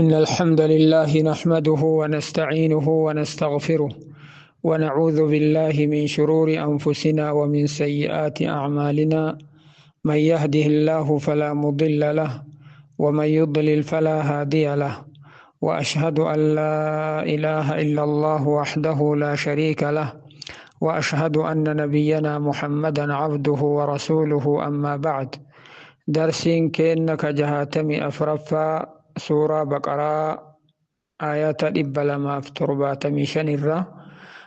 إن الحمد لله نحمده ونستعينه ونستغفره ونعوذ بالله من شرور أنفسنا ومن سيئات أعمالنا، من يهده الله فلا مضل له ومن يضلل فلا هادي له، وأشهد أن لا إله إلا الله وحده لا شريك له، وأشهد أن نبينا محمدا عبده ورسوله. أما بعد، درسين كأنك جهاتمي أفرفا suuraa Baqaraa ayata 275 irra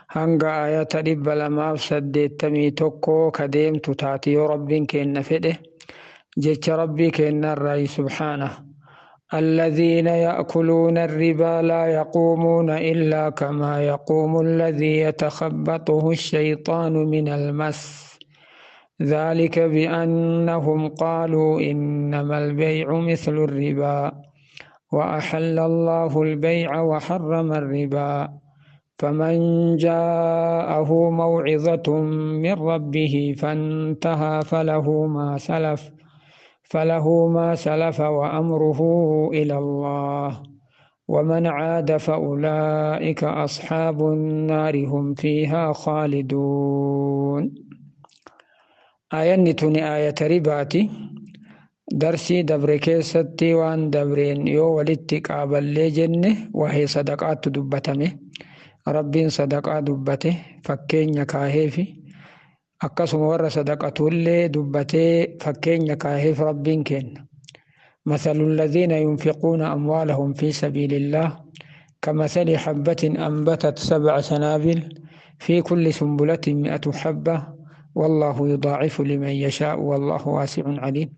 hanga ayata 281 ka deemtu taati yoo Rabbiin kenna fedhe. Jecha Rabbii kennarraayi subhaana: الذين يأكلون الربا لا يقومون إلا كما يقوم الذي يتخبطه الشيطان من المس، ذلك بأنهم قالوا إنما البيع مثل الربا وأحل الله البيع وحرم الربا، فمن جاءه موعظة من ربه فانتهى فله ما سلف وأمره إلى الله، ومن عاد فأولئك أصحاب النار هم فيها خالدون. آية توني آية رباتي. Darsii dabre keessatti waan dabreen yoo walitti qaaballee jenne, waa'ee sadaqaattu dubbatame. Rabbiin sadaqaa dubbate, fakkeenya kaaheefi, akkasuma warra sadaqatullee dubbatee fakkeenya kaaheef Rabbiin kenna. مثل الذين ينفقون أموالهم في سبيل الله كمثل حبة أنبتت سبع سنابل في كل سنبلة 100 حبة والله يضاعف لمن يشاء والله واسع عليم.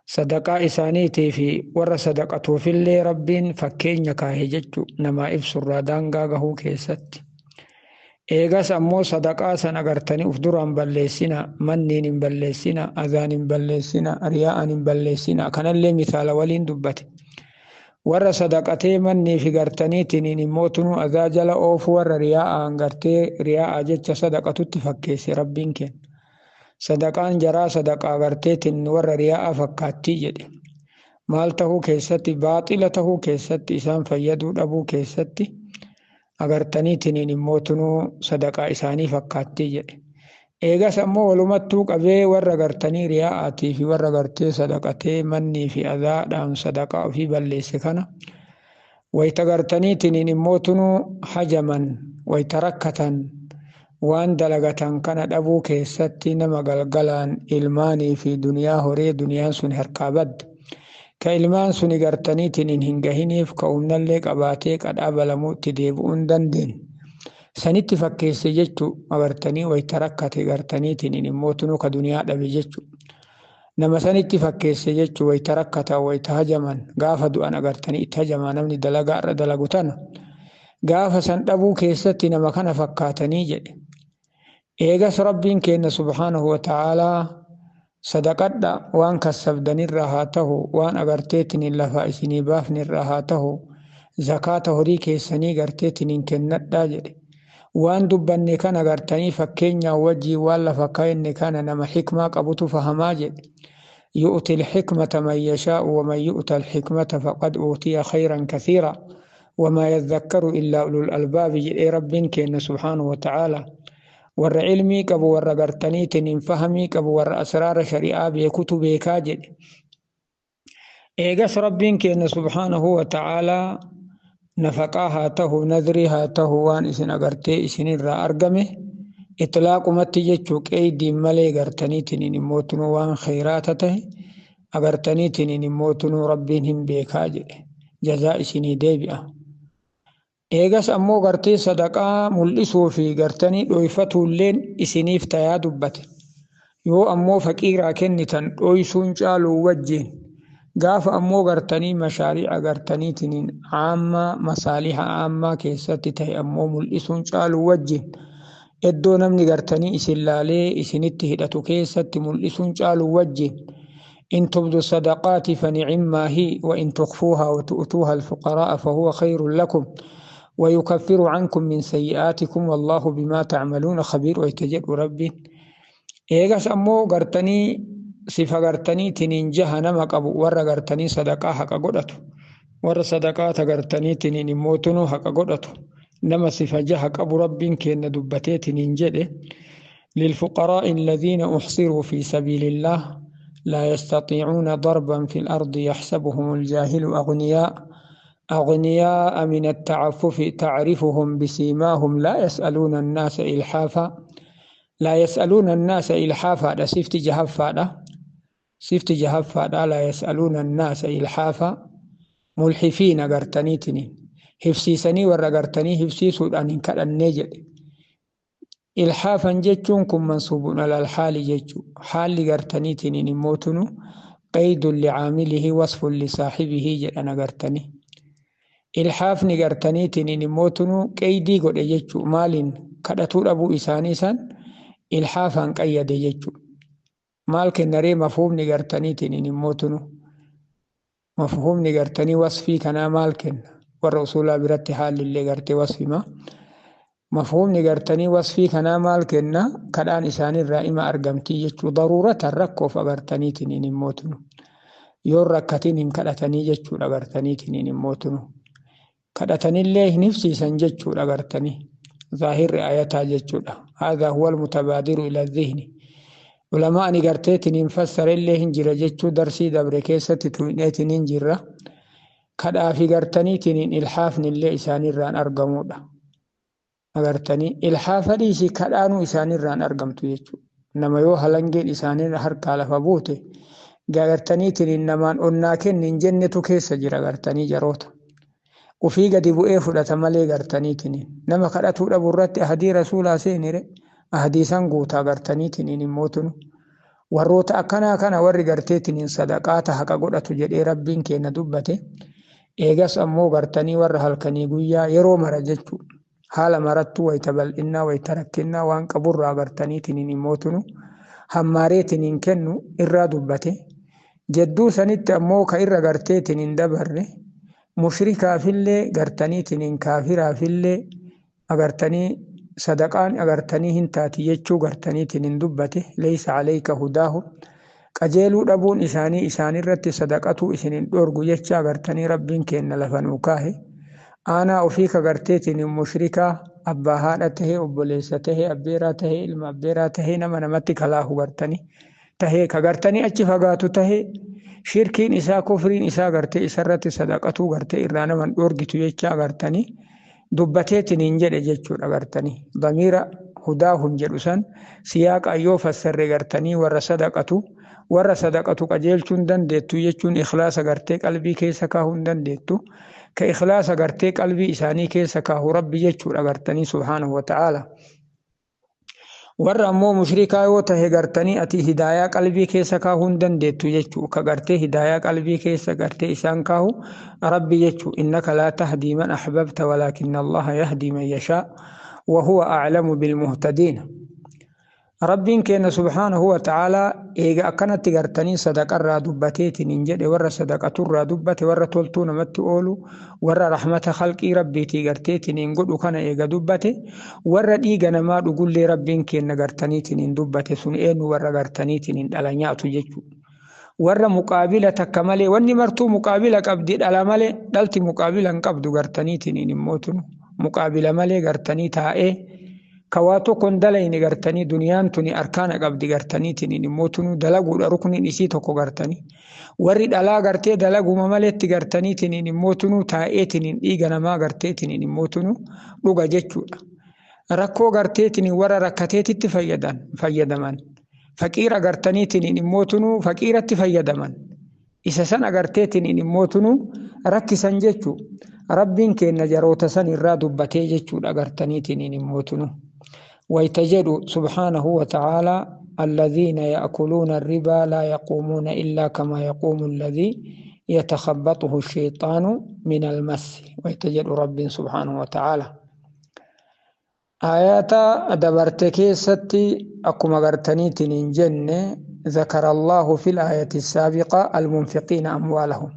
Sadaqaa isaaniitii fi warra sadaqatuufillee Rabbiin fakkeenya kaahe jechu namaa ibsurraa daangaa gahuu keessatti. Eegas ammoo sadaqaa san agartanii uf duraan balleessina, manniin hin balleessina, azaan hin balleessina, riyaa'an hin balleessina. Kanallee misaala waliin dubbate. Warra sadaqatee mannii fi gartaniitiin immoo tunuu azaa jala oofu, warra riyaa'aan gartee riyaa'aa jecha sadaqatutti fakkeesse Rabbiin kenna. Sadaqaan jaraa sadaqaa garteetiin warra riyaa'aa fakkaattii jedhe. Maal tahuu keessatti? Baaxila tahuu keessatti, isaan fayyaduu dhabuu keessatti agartaniitiin immoo tunuu sadaqaa isaanii fakkaattii jedhe. Eegas ammoo walumattuu qabee warra gartanii riyaa'aatii fi warra gartee sadaqatee mannii fi azaadhaan sadaqaa ofii balleesse kana, wayita gartaniitiin immoo tunuu hajaman, wayita rakkatan, waan dalagatan kana dhabuu keessatti, nama galgalaan ilmaanii fi duniyaa horee duniyaan sun harkaa badde, ka ilmaan suni gartaniitiin hin gahiniif, ka humnallee qabaatee qadhaa balamuutti deebi'uu hin dandeenye sanitti fakkeesse jechuu. Agartanii wayita rakkate gartaniitiin immoo tunuu ka duniyaa dhabe jechuu nama sanitti fakkeesse jechuu. Wayita rakkatan, wayita hajaman, gaafa du'an agartanii itti hajamaa namni dalagaa irra dalagu tana gaafa san dhabuu keessatti nama kana fakkaatanii jedhe. Eegas Rabbiin keenya subhaanahu wa ta'aalaa sadaqadha, waan kassabdanirraa haa ta'u, waan agarteetiin lafaa isinii baafnirraa haa ta'u, zakaata horii keessanii garteetiin kennadhaa jedhe. Waan dubbanne kana gartanii fakkeenyaa wajjii waan lafa kaa'enne kana nama xikmaa qabutu fahamaa jedhe. يؤتي الحكمة من يشاء ومن يؤت الحكمة فقد أوتي خيرا كثيرا وما يذكر إلا أولو الألباب jedhee Rabbiin keenya subhaanahu wa ta'aalaa. Warra ilmii qabu, warra gartaniitiin hin fahamii qabu, warra asraara shari'aa beekutu beekaa jedhe. Eegas Rabbiin keenya subhaanahu wa ta'aalaa nafaqaa haa ta'u, nadrii haa ta'u, waan isin agartee isinirraa argame itlaaqumatti jechuu, qeeydiin malee gartaniitiin immoo tunuu waan khayraata ta'e agartaniitiin immoo tunuu Rabbiin hin beekaa jedhe, jazaa isinii deebi'a. Eegas ammoo gartee sadaqaa mul'isuu fi gartanii dhoyfatuulleen isiniif tayaa dubbate. Yoo ammoo faqiiraa kennitan dhoysuun caaluu wajjiin, gaafa ammoo gartanii mashaari'a gartaniitiin caammaa masaaliha caammaa keessatti ta'e ammoo mul'isuun caaluu wajjiin, iddoo namni gartanii isin laalee isinitti hidhatu keessatti mul'isuun caaluu wajjiin. إن تبدوا الصدقات فنعما هي وإن تخفوها وتؤتوها الفقراء فهو خير لكم ويكفر عنكم من سيئاتكم والله بما تعملون خبير. ويتجد ربي eegas ammoo gartanii sifa gartanii tiniin jaha nama qabu, warra gartanii sadaqaa haqa godhatu. Warra sadaqaata gartaniitiniin immootunuu haqa godhatu nama sifa jaha qabu Rabbiin keenna dubbateetiniin jedhe. للفقراء الذين أحصروا في سبيل الله لا يستطيعون ضربا في الأرض يحسبهم الجاهل أغنياء أغنياء من التعفف تعرفهم بسيماهم لا يسألون الناس إلحافا. لا يسألون الناس إلحافا ده سيفت جهفا، ده سيفت جهفا، ده لا يسألون الناس إلحافا ملحفين قرتنيتني hifsiisanii warra gartanii hifsiisuudhaan hin kadhannee jedhe. Ilhaafan jechuun kun mansuubun alal haali jechuu. Haalli gartaniitiniin immootunu qaydun licaamilihi wasfun lisaaxibihi jedhan agartanii. Ilhaafni gartaniitiniin immootunu qeydii godhe jechuu. Maaliin kadhatuu dhabuu isaanii san ilhaafan qayyade jechuu. Maal kennaree mafhuumni gartaniitiniin immootunu? Mafhuumni gartanii wasfii kanaa maal kenna? Warra usulaa biratti haalli illee gartee wasfima. Mafhuumni gartanii wasfii kanaa maal kenna? Kadhaan isaanirraa ima argamtii jechuu, daruuratan rakkoof agartaniitiniin immootunu. Yoo rakkatiin hin kadhatanii jechuudha agartaniitiniin immootunu. Kadhatanillee hin hifsiisan jechuudha agartanii. Zaahirri ayataa jechuudha. هذا هو المتبادر إلى الذهن. Ulamaani garteetiniin fassarellee hin jira jechuu, darsii dabre keessatti tuqneetiin jirra. Kadhaafi gartaniitiniin ilhaafnillee isaanirraan argamudha. Agartanii ilhaafa dhiisii kadhaanuu isaanirraan argamtu jechuudha. Nama yoo halangeen isaanii harkaa lafa buute agartaniitiniin namaan onnaa kenni hin jennetu keessa jira agartanii jaroota. Ufii gadi bu'ee fudhata malee gartaniitiniin. Nama kadhatuu dhabu irratti ahadii rasuulaa seenire, ahadii san guutaa gartaniitiniin immootunu. Warroota akkanaa kana warri garteetiniin sadaqaata haqa godhatu jedhee Rabbiin keenya dubbate. Eegas ammoo gartanii warra halkanii guyyaa yeroo mara jechuudha. Haala marattuu, wayita bal'innaa, wayita rakkinnaa, waan qaburraa gartaniitiniin immootunu hammaareetiniin kennu irraa dubbate. Jedduu sanitti ammoo ka irra garteetiniin dabarre mushrikaafillee gartaniitiniin kaafiraafillee agartanii sadaqaan agartanii hin taati jechuu gartaniitiniin dubbate. ليس عليك هداهم, qajeeluu dhabuun isaanii isaanirratti sadaqatuu isinin dhorgu jecha agartanii Rabbiin kenna lafa nuu kaahe. Aanaa ofii ka garteetiin mushrikaa abbaa haadha tahee, obboleessa tahee, abbeeraa tahee, ilma abbeeraa tahee, nama namatti kalaahu gartanii tahee, ka gartanii achi fagaatu tahee, shirkiin isaa, kufriin isaa gartee isarratti sadaqatuu gartee irraa naman dhorgitu jecha agartanii dubbateetiin jedhe jechuudha agartanii. Damiira هداهم jedhu san siyaaqa yoo fassarre gartanii warra sadaqatu qajeelchuu hin dandeettu jechuun ikhlaasa gartee qalbii keessa kaahuu hin dandeettu. Ka ikhlaasa gartee qalbii isaanii keessa kaahu Rabbi jechuudha gartanii سبحانه وتعالى. Warra ammoo mushrikaa yoo tahe gartanii ati hidaayaa qalbii keessa kaahuu hin dandeettu jechuu. Ka gartee hidaayaa qalbii keessa gartee isaan kaahu Rabbi jechuu. إنك لا تهدي من أحببت ولكن الله يهدي من يشاء وهو أعلم بالمهتدين. Rabbiin keenya سبحانه وتعالى eega akkanatti gartanii sadaqarraa dubbateetiin hin jedhe, warra sadaqaturraa dubbate, warra toltuu namatti oolu, warra rahmata khalqii Rabbiitii garteetiin hin godhu kana eega dubbate, warra dhiiga namaa dhugullee Rabbiin keenya gartaniitiin hin dubbate. Sun eenyu? Warra gartaniitiin hin dhala nyaatu jechuudha. Warra muqaabila takka malee, wanni martuu muqaabila qabdi dhala malee, dhalti muqaabila hin qabdu gartaniitiin hin immootunu muqaabila malee gartanii taa'ee kawaa tokko hin dalayne gartanii. Duniyaan tuni arkaana qabdi gartaniitiin immootunu dalaguudha rukniin isii tokko gartanii. Warri dhalaa gartee dalaguma maleetti gartaniitiin immootunu taa'eetiin dhiiga namaa garteetiin immootunu dhuga jechuudha. Rakkoo garteetiin warra rakkateetitti fayyadaman, faqiira gartaniitiin immootunu faqiiratti fayyadaman, isa san agarteetiin immootunu rakkisan jechuu. Rabbiin keenya jaroota san irraa dubbatee jechuudha gartaniitiin immootunu. ويتجد سبحانه وتعالى: الذين يأكلون الربا لا يقومون إلا كما يقوم الذي يتخبطه الشيطان من المس. ويتجد رب سبحانه وتعالى آيات دبرت كيستي أكما غرتنيتين جنة. ذكر الله في الآية السابقة المنفقين أموالهم,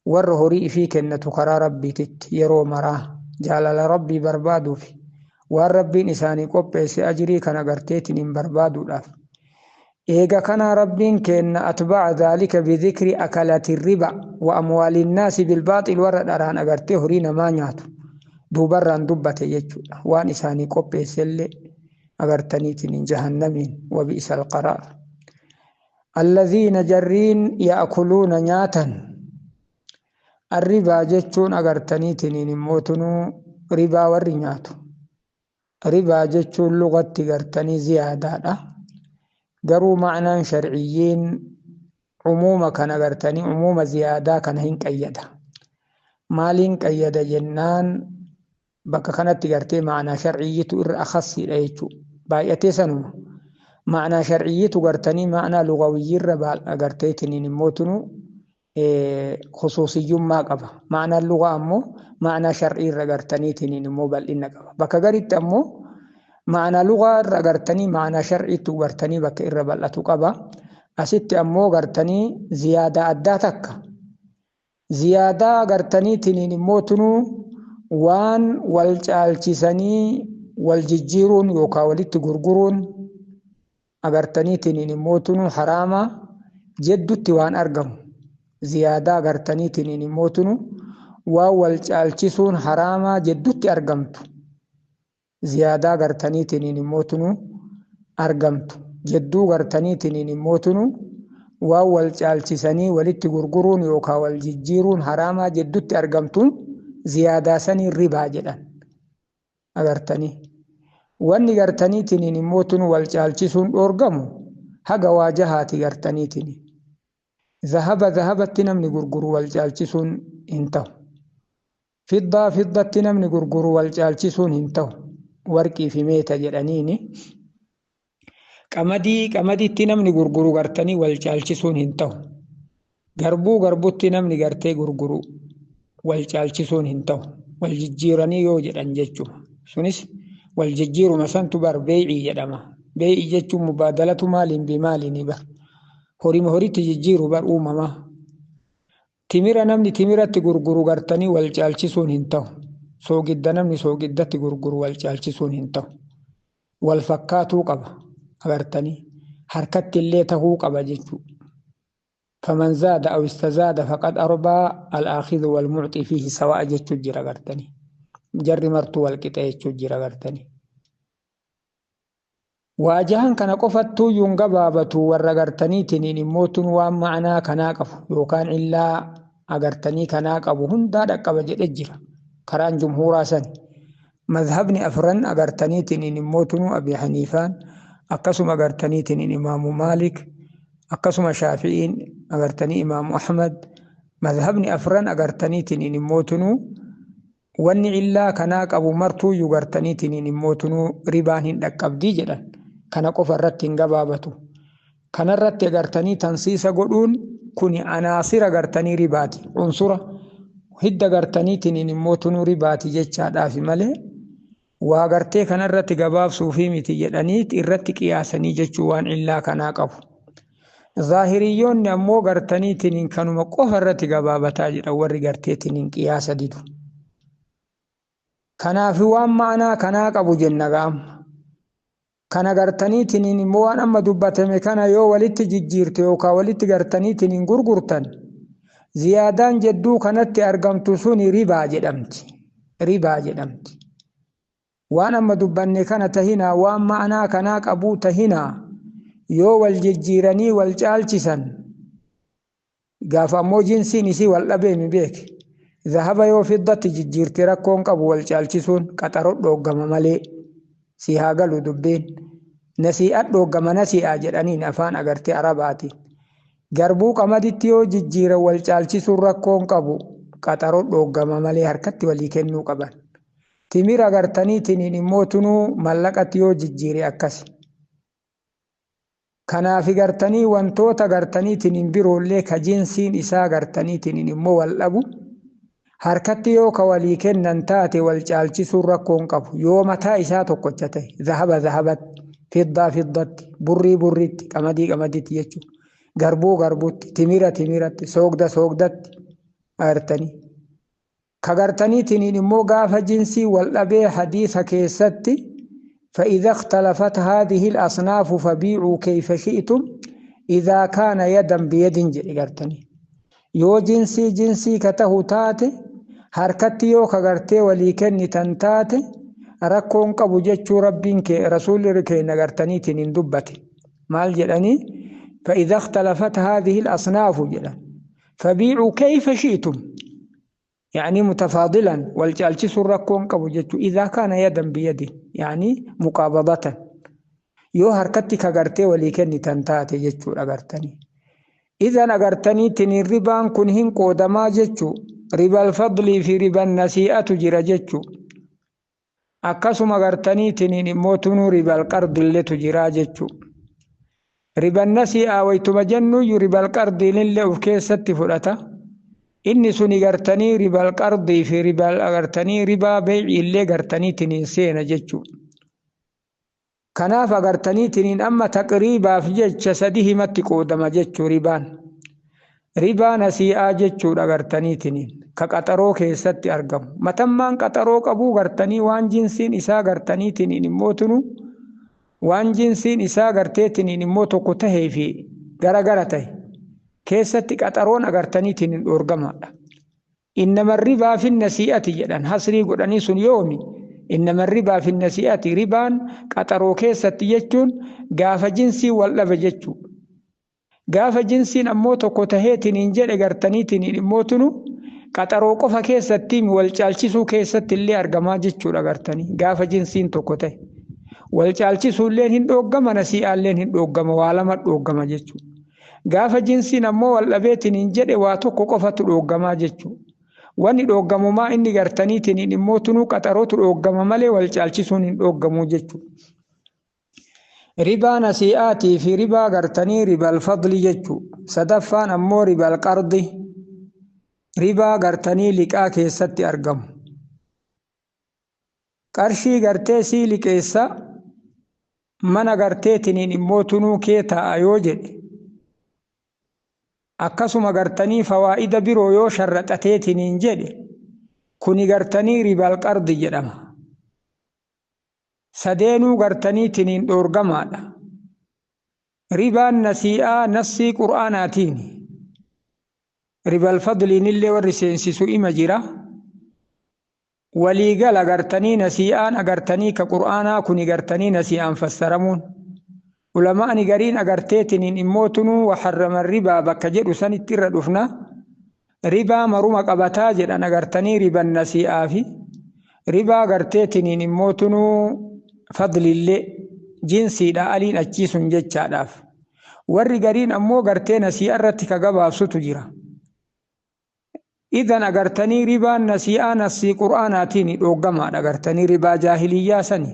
warra horii ifii kennatu karaa Rabbiititti yeroo maraa jaalala Rabbii barbaaduufi waan Rabbiin isaanii qopheesse ajrii kana garteetiin hin barbaaduudhaaf. Eega kana Rabbiin keenna atba'a dhaalika bidhikri akalati riba wa amwaali nnaasi bilbaaxil, warra dharaan agartee horii namaa nyaatu duubarraan dubbate jechuudha. Waan isaanii qopheessellee agartaniitiin jahannamiin, wabi'isa alqaraar. Alladhiina jarriin ya'kuluuna nyaatan arribaa jechuun agartaniitiin immootunuu ribaa warri nyaatu. Ribaa jechuun lugatti gartanii ziyaadaadha. Garuu ma'naan sharciyyiin umuuma kana gartanii umuuma ziyaadaa kana hin qayyada. Maaliin qayyada jennaan, bakka kanatti gartee ma'anaa sharciyyitu irra akhassiidha jechuudha. Baay'atee sanuma. Ma'anaa sharciyyitu gartanii ma'anaa lugawiyyiirra garteetiniin immootunu khusuusiyyummaa qaba. Ma'anaan lugaa ammoo ma'anaa sharciirra gartaniitiniin immoo bal'ina qaba. Bakka garitti ammoo ma'anaa lugaa irra gartanii ma'anaa sharciitu gartanii bakka irra bal'atu qaba. Asitti ammoo gartanii ziyaadaa addaa takka. Ziyaadaa gartaniitiniin immootunuu waan wal caalchisanii wal jijjiiruun yookaan walitti gurguruun agartaniitiniin immootunuu haraama jeddutti waan argamu. Ziyaadaa agartaniitiniin immootunuu waan wal caalchisuun haraamaa jeddutti argamtu. Ziyaadaa gartaniitiniin immootunuu argamtu. Jedduu gartaniitiniin immootunuu waan wal caalchisanii walitti gurguruun yookaan wal jijjiiruun haraamaa jeddutti argamtuun ziyaadaa sanii ribaa jedhan agartanii. Wanni gartaniitiniin immootunuu wal caalchisuun dhoorgamu haga waajahaati gartaniitini. Zahaba zahabatti namni gurguru wal caalchisuun hin ta'u. Fiddaa fiddatti namni gurguru wal caalchisuun hin ta'u. Warqii fi meeta jedhaniini. Qamadii qamaditti namni gurguru gartanii wal caalchisuun hin ta'u. Garbuu garbutti namni gartee gurguru wal caalchisuun hin ta'u. Wal jijjiiranii yoo jedhan jechuudha. Sunis wal jijjiiruma santu bar beey'ii jedhama. Beey'ii jechuun mubaadalatu maaliin bi maaliini bar. Horima horitti jijjiiru bar uumamaa. Timira namni timiratti gurguru gartanii wal caalchisuun hin ta'u. Soogidda namni soogiddatti gurguru wal caalchisuun hin ta'u. Wal fakkaatuu qaba agartanii. Harkatti illee tahuu qaba jechuudha. Faman zaada aw istazaada faqad arbaa al-aakhidhu wal mucxi fiihi sawaa'a jechuu jira agartanii. Jarri martuu wal qixa jechuu jira agartanii. Waajahan kana qofattuu yuun gabaabatu warra agartaniitiniin immootun waan ma'anaa kanaa qabu yookaan illaa agartanii kanaa qabu hundaa dhaqqaba jedhe jira. Karaan jumhuuraa sani. Mazhabni afran agartaniitiniin immootunuu Abi Haniifaan, akkasuma agartaniitiniin Imaamu Maalik, akkasuma Shaafi'iin, agartanii Imaamu Ahmad, mazhabni afran agartaniitiniin immootunuu wanni illaa kanaa qabu martuuyyuu gartaniitiniin immootunuu ribaan hin dhaqqabdii jedhan. Kana qofa irratti hin gabaabatu. Kanarratti agartanii tansiisa godhuun kuni anaasira gartanii ribaati. Unsura hidda gartaniitiniin immootunuu ribaati jechaadhaafi malee waa gartee kanarratti gabaabsuufi miti jedhanii irratti qiyaasanii jechuu waan illaa kanaa qabu. Zaahiriyyoonni ammoo gartaniitiniin kanuma qofa irratti gabaabataa jedhan warri garteetiniin qiyaasa didu. Kanaaf waan ma'anaa kanaa qabu jenna ga'amma. Kana gartaniitiniin immoo waan amma dubbatame kana yoo walitti jijjiirte yookaan walitti gartaniitiniin gurgurtan, ziyaadaan jedduu kanatti argamtu suni ribaa jedhamti. Ribaa jedhamti. Waan amma dubbanne kana tahinaa, waan ma'anaa kanaa qabuu tahinaa, yoo wal jijjiiranii wal caalchisan, gaafa ammoo jinsiin isii wal dhabee mi beeke. Zahaba yoo fiddatti jijjiirte rakkoon qabu wal caalchisuun, qaxaroo dhooggama malee. Si haa galu dubbiin. Nasii'a dhooggama, nasii'a jedhaniin afaan agartee Arabaatiin. Garbuu qamaditti yoo jijjiiran wal caalchisuun rakkoon qabu, qaxaroo dhooggama malee harkatti walii kennuu qaban. Timira agartaniitiniin immoo tunuu mallaqatti yoo jijjiire akkasi. Kanaaf gartanii wantoota gartaniitiniin biroollee ka jinsiin isaa gartaniitiniin immoo wal dhabu harkatti yoo ka walii kennan taate wal caalchisuun rakkoon qabu, yoo mataa isaa tokkocha ta'e, zahaba zahabatti, fiddaa fiddatti, burrii burriitti, qamadii qamaditti jechuudha. Garbuu garbuutti, timira timiratti, soogda soogdatti agartanii. Ka gartaniitiniin immoo gaafa jinsii wal dhabee hadiisa keessatti فإذا اختلفت هذه الأصناف فبيعوا كيف شئتم إذا كان يدا بيد jedhe gartanii. Yoo jinsii jinsii ka tahu taate, harkatti yoo ka gartee walii kennitan taate, rakkoon qabu jechuu Rabbiin kee Rasuulli keenya gartaniitiin hin dubbate. Maal jedhanii? فإذا اختلفت هذه الأصناف jedhan فبيعوا كيف شئتم، يعني متفاضلا، wal caalchisuun rakkoon qabu jechuu. إذا كان يدا بيد يعني مقابضة، yoo harkatti ka gartee walii kennitan taate jechuudha gartanii. إذن agartaniitiin ribaan kun hin qoodamaa jechuu. Ribal fadlii fi riban nasii'atu jira jechuu. Akkasuma gartaniitiin immoo tunuu ribal qardilletu jira jechuu. Riban nasii'aa waytuma jennuyyuu ribal qardiinillee of keessatti fudhata. Inni suni gartanii ribal qardii fi ribal agartanii ribaa beey'i gartaniitiin seena jechuu. Kanaaf agartaniitiin amma taqriibaaf jecha sadi himatti qoodama jechuu ribaan. Ribaa nasii'aa jechuudha gartaniitiin ka qaxaroo keessatti argamu. Matammaan qaxaroo qabuu gartanii waan jinsiin isaa gartaniitiin immoo tunu waan jinsiin isaa garteetiin immoo tokko tahee fi garagara tahe keessatti qaxaroon agartaniitiin hin dhoorgamaadha. إنما الربا في النسيئة jedhan hasrii godhanii. Sun yoomi? إنما الربا في النسيئة, ribaan qaxaroo keessatti jechuun gaafa jinsii wal dhabe jechuu. Gaafa jinsiin ammoo tokko taheetiin hin jedhe gartaniitiin immoo tunu qaxaroo qofa keessatti wal caalchisuu keessatti illee argamaa jechuudha gartanii. Gaafa jinsiin tokko tahe wal caalchisuu illee hin dhooggama, nasii'aalleen hin dhooggama, waa lama dhooggama jechuudha. Gaafa jinsiin ammoo wal dhabeetiin hin jedhe waa tokko qofatu dhooggamaa jechuudha. Wanni dhooggamumaa inni gartaniitiin immoo tunuu qaxarootu dhooggama malee wal caalchisuun hin dhooggamuu jechuudha. Ribaa nasii'aatii fi ribaa gartanii ribal fadli jechuudha. Sadaffaan ammoo ribal qardi, ribaa gartanii liqaa keessatti argamu. Qarshii gartee sii liqeessa, mana garteetiniin immoo tunuu kee taa'a yoo jedhe, akkasuma gartanii fawaa'ida biroo yoo sharraxateetiniin jedhe, kuni gartanii ribal qardi jedhama. Sadeenuu gartaniitiniin dhoorgamaadha. Ribaan nasii'aa nassii qur'aanaatiin. Ribal fadliinillee warri seensisu ima jira. Waliigala gartanii nasii'aan agartanii ka qur'aanaa kuni gartanii nasii'aan fassaramuun. Ulamaani gariin agarteetiniin immoo tunuu وحرم الربا bakka jedhu sanitti irra dhufna. Ribaa maruma qabataa jedhan agartanii riban nasii'aa fi ribaa garteetiniin immoo tunuu fadlillee jinsiidha aliin achii sun jechaadhaaf. Warri gariin ammoo gartee nasii'a irratti ka gabaabsutu jira. إذن agartanii ribaan nasii'aa nassii qur'aanaatiin dhooggamaadha agartanii ribaa jaahiliyyaa sani.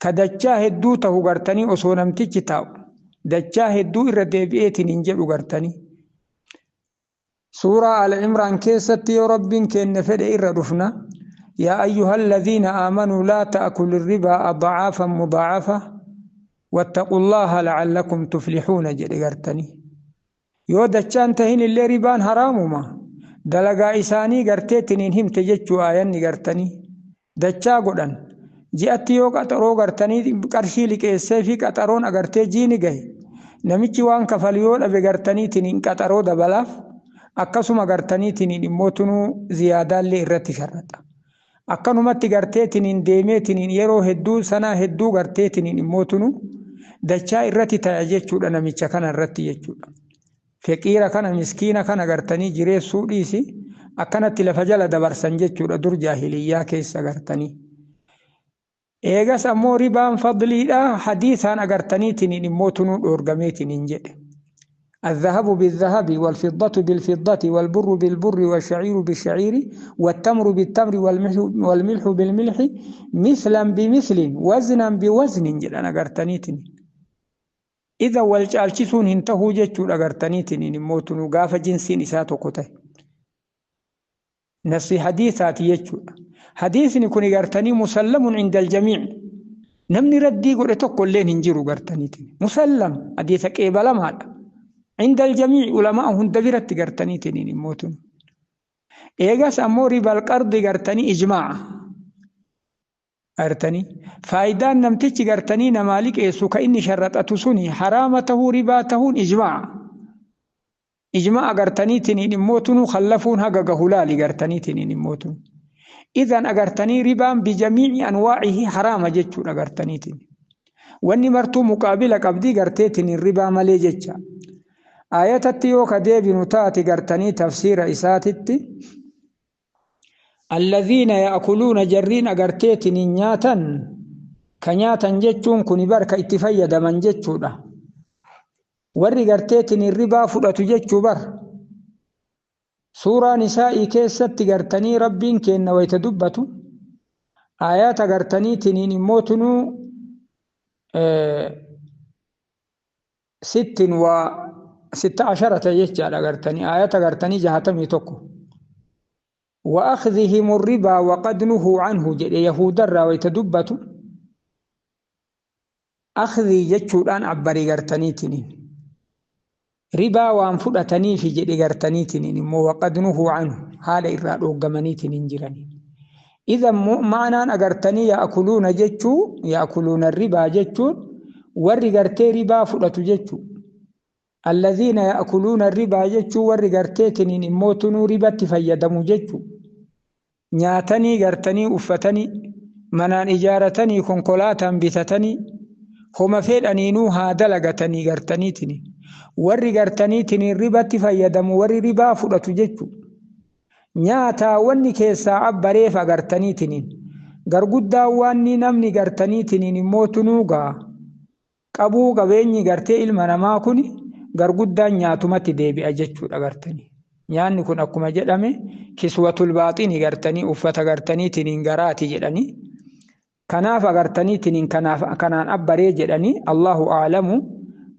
Ka dachaa hedduu tahu gartanii osoo namtichi taa'u dachaa hedduu irra deebi'eetiin hin jedhu gartanii. Suuraa Al-Imraan keessatti yoo Rabbiin keenya fedhe irra dhufna. يا أيها الذين آمنوا لا تأكلوا الربا أضعافا مضاعفة واتقوا الله لعلكم تفلحون jedhe gartanii. Yoo dachaan tahin illee ribaan haraamuma. Dalagaa isaanii garteetiin himte jechuu aayanni gartanii. Dachaa godhan. Ji'atti yoo qaxaroo gartanii qarshii liqeessee fi qaxaroon agartee jiini gahe, namichi waan kafalu yoo dhabe gartaniitiin qaxaroo dabalaaf, akkasuma gartaniitiin immoo tunuu ziyaadaallee irratti sharraxa. Akkanumatti garteetiin deemeetiin yeroo hedduu sanaa hedduu garteetiin immoo tunuu dachaa irratti ta'a jechuudha namicha kana irratti jechuudha. Feqiira kana, miskiina kana gartanii jireessuu dhiisi, akkanatti lafa jala dabarsan jechuudha dur jaahiliyyaa keessa gartanii. Eegas ammoo ribaan fadliidha hadiisaan agartaniitiin immoo tunuu dhoorgameetiin hin jedhe. الذهب بالذهب والفضة بالفضة والبر بالبر والشعير بالشعير والتمر بالتمر والملح بالملح مثلا بمثل وزنا بوزن jedhan agartaniitiin. إذا wal caalchisuun hin tahuu jechuudha agartaniitiin immoo tunuu gaafa jinsiin isaa tokko ta'e. Nassi hadiisaati jechuudha. Hadiisni kun gartanii مسلم عند الجميع. Namni raddii godhe tokko illeen hin jiru gartaniitiin. مسلم hadiisa qeebalamaadha. عند الجميع, ulamaa hunda biratti gartaniitiin immoo tun. Eegas ammoo ribal qardi gartanii ijmaa'a. Gartanii faayidaan namtichi gartanii namaa liqeessu ka inni sharraxatu suni haraama tahuu ribaa tahuun ijmaa'a. Ijmaa'a gartaniitiin immoo tunuu kallafuun haga gahu laali gartaniitiin immoo tunu. Idan agartanii ribaan bijamiici anwaacihi haraama jechuudha gartaniitiin. Wanni martuu muqaabila qabdii garteetiin ribaa malee jecha. Aayatatti yoo ka deebinu taate gartanii tafsiira isaatitti alladhiina ya'kuluuna jarriin agarteetiin nyaatan ka nyaatan jechuun kuni barka itti fayyadaman jechuudha. Warri garteetiin ribaa fudhatu jechuu bar. Suuraa Nisaa'ii keessatti gartanii Rabbiin kenna wayita dubbatu aayaata gartaniitiin immoo tunuu sittin waa sitta asharata jechaadha gartanii aayata gartanii 61. وأخذهم الربا وقد نهوا عنه جد يهود الرا ويتدبت أخذي جتشوران عبري غرتنيتنين ربا وان فدتني في جد غرتنيتنين مو وقد نهوا عنه حال إرا دوغمنيتنين جراني إذا معنى أغرتني يأكلون جتشو يأكلون الربا جتشو وري غرتي ربا فدت جتشو الذين يأكلون الربا جتشو وري غرتيتنين إموتنو ربا تفيدمو جتشو nyaatanii gartanii uffatanii manaan ijaaratanii konkolaataan bitatanii homa fedhaniinuu haa dalagatanii gartaniitini warri gartaniitini ribatti fayyadamu warri ribaa fudhatu jechu nyaataa wanni keessaa abbareef agartaniitiniin garguddaa waanni namni gartaniitiniin immoo tunuugaa qabuu qabeenyi gartee ilma namaa kun garguddaan nyaatumatti deebi'a jechuudha gartanii. Nyaanni kun akkuma jedhame kiswatul baaxini gartanii uffata gartaniitiin garaati jedhanii kanaaf agartaniitiin kanaaf kanaan abbaree jedhanii Allahu aalamu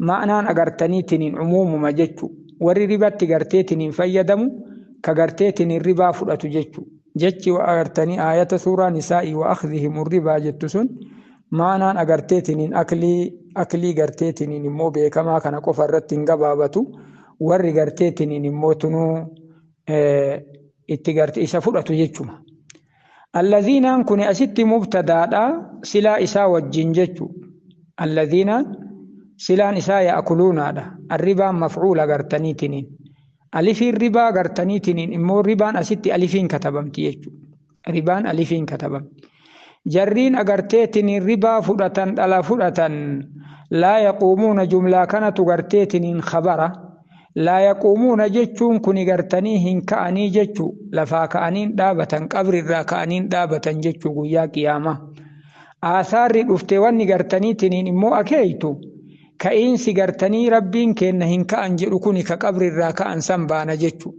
ma'anaan agartaniitiin umuumuma jechu warri ribatti garteetiin fayyadamu ka garteetiin ribaa fudhatu jechu jechi agartanii aayata suuraa nisaa'ii wa akhdihim ribaa jettu sun ma'anaan agarteetiin aklii garteetiin immoo beekamaa kana qofa irratti hin gabaabatu. Warri garteetiin immoo tunuu itti garte isa fudhatu jechuma. Alladhiinaan kun asitti mubtadaadha silaa isaa wajjin jechu. Alladhiinaan silaan isaa ya'kuluunaadha. Arribaan mafcuula gartaniitiniin. Alifiin ribaa gartaniitiniin immoo ribaan asitti alifiin katabamti jechu. Ribaan alifiin katabamti. Jarriin agarteetiniin ribaa fudhatan dhala fudhatan laa yaquumuuna jumlaa kanatu garteetiniin khabara. Laa yaquumuuna jechuun kuni gartanii hin ka'anii jechuu lafaa ka'aniin dhaabatan qabrirraa ka'aniin dhaabatan jechuu guyyaa qiyaamaa. Aasaarri dhufte wanni gartaniitiniin immoo akeeytu ka'iinsi gartanii rabbiin kenna hin ka'an jedhu kuni ka qabrirraa ka'an san baana jechuu.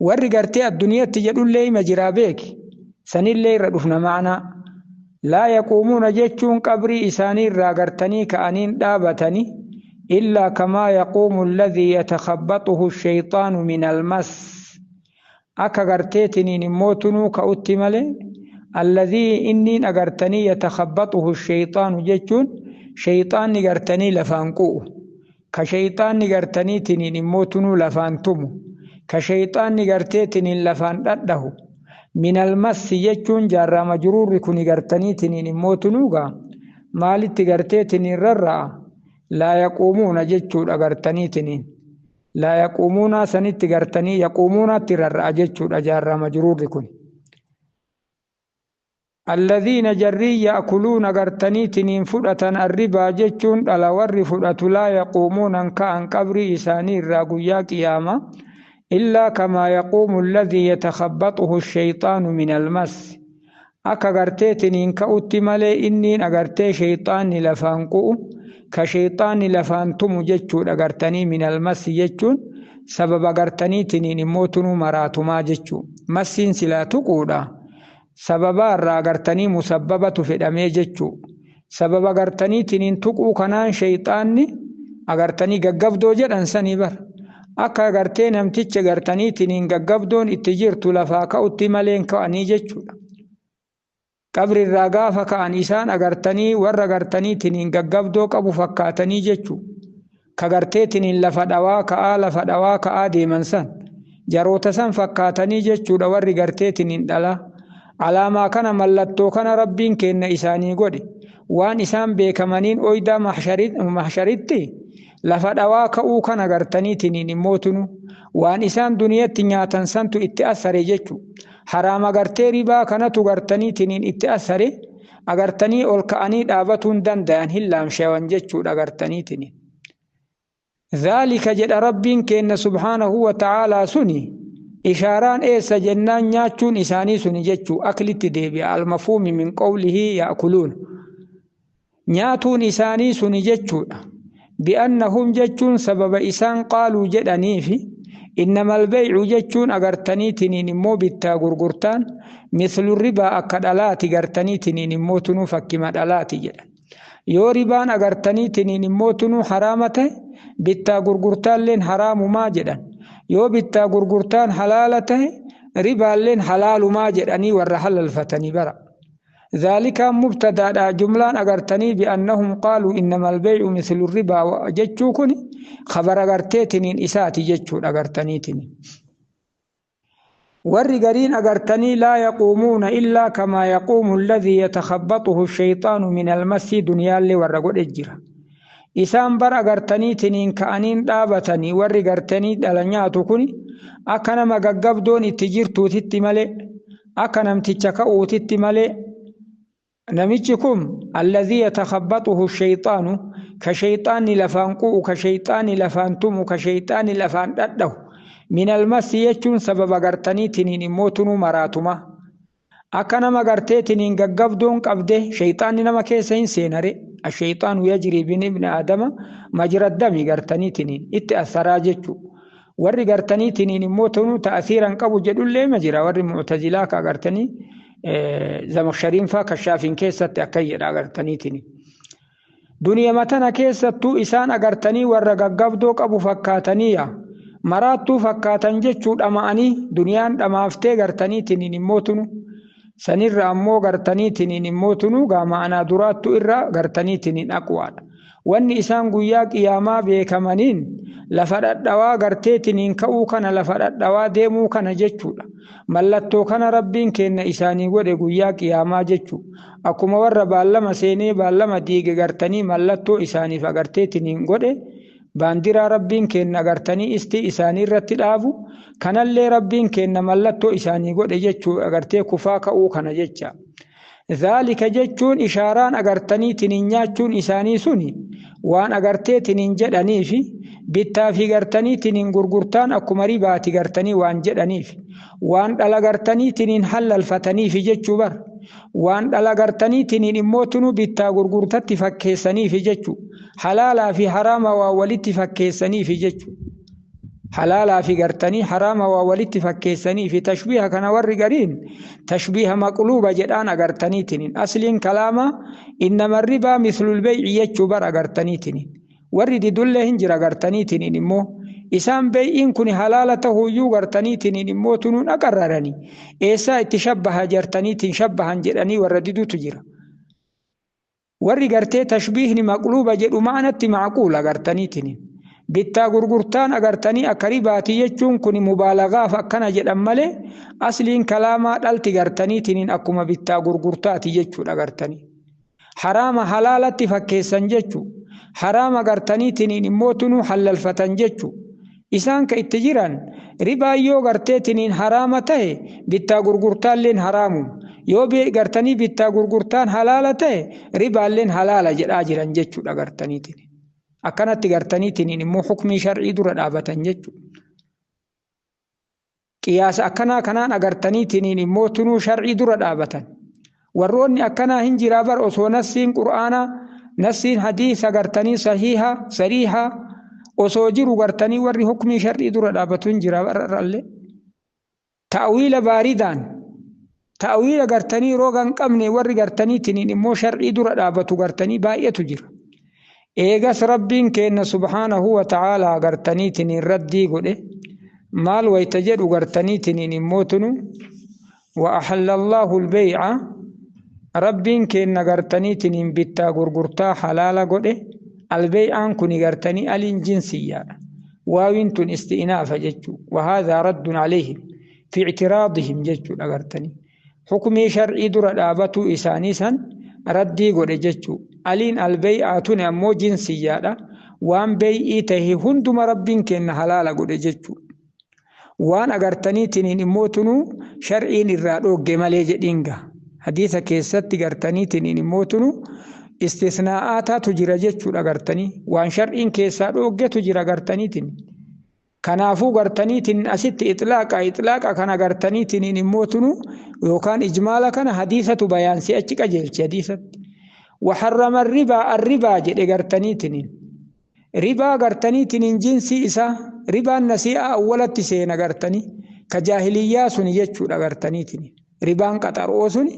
Warri gartee addunyaatti jedhullee hima jiraa beeki sanillee irra dhufna ma'anaa. Laa yaquumuuna jechuun qabrii isaaniirraa gartanii ka'aniin dhaabatanii. إلا كما يقوم الذي يتخبطه الشيطان من المس أكا غرتيتني نموتنو كأتمالي الذي إني أغرتني يتخبطه الشيطان جتون شيطان غرتني لفانقو كشيطان غرتني تني نموتنو لفانتمو كشيطان غرتيتني لفان أده من المس جتون جار مجرور كوني غرتني تني نموتنو مالت غرتيتني الرّا لا يقومون جتشود أغرتنيتنين لا يقومون سنت غرتني يقومون ترر جتشود أجار مجرور كن الذين جري يأكلون غرتنيتنين فدة الربا جتشون على ور فدة لا يقومون كأن قبر إساني الراقيا قياما إلا كما يقوم الذي يتخبطه الشيطان من المس أكا غرتيتنين كأوتي مالي إنين أغرتي شيطان لفانقو كشيطان لفانتم جتشون أغرتني من المس جتشون سبب أغرتني تنين موتنو مراتما جتشو مسين سلا تقودا سبب أغرتني مسببة في الأمي جتشو سبب أغرتني تنين تقو كنان شيطاني أغرتني ققبدو جدن سني بر أكا أغرتي نمتش أغرتني تنين ققبدون اتجرت لفاكا اتمالين كأني جتشو qabri irraa gaafa ka'an isaan agartanii warra gartaniitiniin gaggabdoo qabu fakkaatanii jechu ka garteetiniin lafa dhawaa ka'aa lafa dhawaa ka'aa deeman san jaroota san fakkaatanii jechuudha warri garteetiniin dhala Alaamaa kana, mallattoo kana Rabbiin kenna isaanii godhe. Waan isaan beekamaniin oydaa mahsharitti lafa dhawaa ka'uu kana gartaniitiniin immootunu waan isaan duniyatti nyaatan santu itti asare jechu. Haraama gartee ribaa kanatu gartaniitiniin itti asare, agartanii ol ka'anii dhaabatuun danda'an, hin laamshawan jechuudha gartaniitiniin. Dhaalika jedha Rabbiin kenna subhaanahu wa ta'aalaa. Suni ishaaraan eessa jennaan, nyaachuun isaanii suni jechuu aklitti deebi'a. Almafuumi min qawlihi ya'kuluun, nyaatuun isaanii suni jechuudha. Bi'annahum jechuun sababa isaan qaaluu jedhaniifi, innamal bay'u jechuun agartaniitiniin immoo bittaa gurgurtaan mislu ribaa, akka dhalaati gartaniitiniin immoo tunuu fakkima dhalaati jedhan. Yoo ribaan agartaniitiniin immoo tunuu haraama ta'e, bittaa gurgurtaalleen haraamumaa jedhan. Yoo bittaa gurgurtaan halaala ta'e, ribaalleen halaalumaa jedhanii warra halalfatanii bara. Zaalikaan mubtadaadha. Jumlaan agartanii bi'annahum qaaluu innamal bay'u mislu ribaa jechuu kun khabara agarteetiniin isaati jechuudha agartaniitiin. Warri gariin agartanii laa yaquumuuna illaa kamaa yaquumu alladhii yatakhabbaxuhu shayxaanu min almassi, duniyaallee warra godhe jira. Isaan bar agartaniitiniin ka'aniin dhaabatanii, warri gartanii dhala nyaatu kun akka nama gaggabdoon itti jirtuutitti malee, akka namticha ka'uutitti malee. Namichi kun alladhii yatakhabbaxuhu shayxaanu, ka shayxaanni lafaan qu'u, ka shayxaanni lafaan tumu, ka shayxaanni lafaan dhadhahu, min almassi jechuun sababa gartaniitiniin immoo tunuu maraatuma. Akka nama garteetiniin gaggabdoon qabde, shayxaanni nama keessa hin seenare. Ashayxaanu yajrii bin ibni aadama majra dami, gartaniitiniin itti asaraa jechuu. Warri gartaniitiniin immoo tunuu ta'asiiran qabu jedhullee ma jira. Warri mu'tazilaa ka agartanii Zamakshariin faa Kashaafiin keessatti akka jedha agartaniitini. Duniyaa tana keessattuu isaan agartanii warra gaggabdoo qabu fakkaataniiya. Maraattuu fakkaatan jechuu, dhama'anii duniyaan dhamaaftee gartaniitiniin immoo tunu. Sanirra ammoo gartaniitiniin immoo tunu gaama anaa duraattu irra gartaniitiniin aqwaadha. Wanni isaan guyyaa qiyaamaa beekamaniin lafa dhadhawaa garteetiniin ka'uu kana, lafa dhadhawaa deemuu kana jechuudha. Mallattoo kana Rabbiin kenna isaanii godhe guyyaa qiyaamaa jechuu. Akkuma warra baallama seenee baallama diige gartanii mallattoo isaaniif agarteetiniin godhe, baandiraa Rabbiin kenna agartanii istii isaanii irratti dhaabu kanallee Rabbiin kenna mallattoo isaanii godhe jechuu, agartee kufaa ka'uu kana jecha. Dhaalika jechuun ishaaraan agartaniitiniin nyaachuun isaanii suni waan agarteetiniin jedhaniifi, bittaa fi gartaniitiniin gurgurtaan akkuma ribaati gartanii waan jedhaniif, waan dhala gartaniitiniin halalfataniifi jechuu bar. Waan dhala gartaniitiniin immoo tunu bittaa gurgurtatti fakkeessaniifi jechuu. Halaalaa fi haraama waa walitti fakkeessaniifi jechuu. Halaalaa fi gartanii haraama waa walitti fakkeessaniifi. Tashbiiha kana warri gariin tashbiiha maqluuba jedhaan agartaniitiniin. Asliin kalaama innama ribaa mislul bey'i jechuu bar agartaniitiniin. Warri didullee hin jira agartaniitiniin immoo isaan beey'iin kun halaala tahuuyyuu gartaniitiniin immoo tunuun aqarraranii eessaa itti shabbaha jartaniitiin shabbahan jedhanii warra didutu jira. Warri gartee tashbiihni maqluuba jedhu ma'anatti macquula agartaniitiniin. Bittaa gurgurtaan agartanii akka ribaati jechuun kun mubaalagaaf akkana jedhan malee, asliin kalaamaa dhalti gartaniitiniin akkuma bittaa gurgurtaati jechuudha agartanii. Haraama halaalatti fakkeessan jechuu. Haraama gartaniitiniin immoo tunuu halalfatan jechuu. Isaan ka itti jiran ribaan yoo garteetiniin haraama ta'e, bittaa gurgurtaalleen haraamu. Yoo gartanii bittaa gurgurtaan halaala ta'e, ribaalleen halaala jedhaa jiran jechuudha gartaniitiin. Akkanatti gartaniitiniin immoo hukmii shar'ii dura dhaabatan jechuudha. Qiyaasa akkanaa kanaan agartaniitiniin immoo tunuu shar'ii dura dhaabatan. Warroonni akkanaa hin jiraa bar. Osoo nassiin Qur'aanaa, nassiin hadiisa gartanii sahiiha sariiha osoo jiru gartanii warri hukmii shar'ii dura dhaabatu hin jiraa bar'allee. Ta'wiila baaridaan, ta'wiila gartanii roga hin qabne, warri gartaniitiniin immoo shar'ii dura dhaabatu gartanii baay'eetu jira. Eegas Rabbiin kenna subhaanahu wa ta'aalaa gartaniitiniin raddii godhe. Maal wayta jedhu gartaniitiniin immoo tunu, wa ahalla Allahu al-bay'a, Rabbiin kenna gartaniitiniin bittaa gurgurtaa halaala godhe. Albay'aan kuni gartanii aliin jinsiyyaadha. Waawiin tun isti'naafa jechuu. Wahaadhaa raddun alayhim fi ictiraadihim jechuudha gartanii. Hukumii shar'ii dura dhaabatuu isaanii san raddii godhe jechuu. Aliin albeey'aatuni ammoo jinsiyyaadha. Waan beey'ii tahe hunduma Rabbiin kenna halaala godhe jechuu. Waan agartaniitiniin immoo tunuu shar'iin irraa dhoogge malee jedhiinga. Hadiisa keessatti gartaniitiniin immoo tunuu istisnaa'aataatu jira jechuudha gartanii. Waan shar'iin keessaa dhooggetu jira gartaniitiin. Kanaafuu gartaniitiin asitti itlaaqa kana gartaniitiin immoo tunuu yookaan ijmaala kana hadiisatu bayaansee achi qajeelche hadiisatti. Waxarrama ribaa arribaa jedhe gartaniitiin. Ribaa gartaniitiin jinsii isaa ribaan nasii'aa awwalatti seena gartanii ka jaahiliyyaa suni jechuudha gartaniitiin. Ribaan qaxaroo suni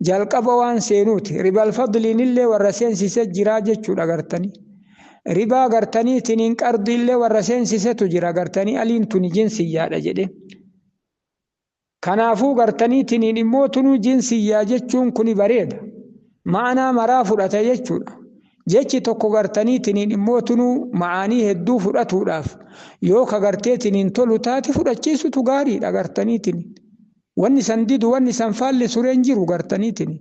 jalqaba waan seenuuti. Ribal fadliin illee warra seensise jiraa jechuudha gartanii. Ribaa gartaniitiin qardi illee warra seensisetu jira gartanii aliin tuni jinsiyyaadha jedhe. Kanaafuu gartaniitiin immoo tunuu jinsiyyaa jechuun kuni bareeda. Ma'anaa maraa fudhata jechuudha. Jechi tokko gartaniitiin immoo tunuu ma'aanii hedduu fudhatuudhaaf yoo ka garteetiniin tolu taate fudhachiisutu gaariidha gartaniitiin. Wanni san didu wanni san faalli sureen jiru gartaniitiin.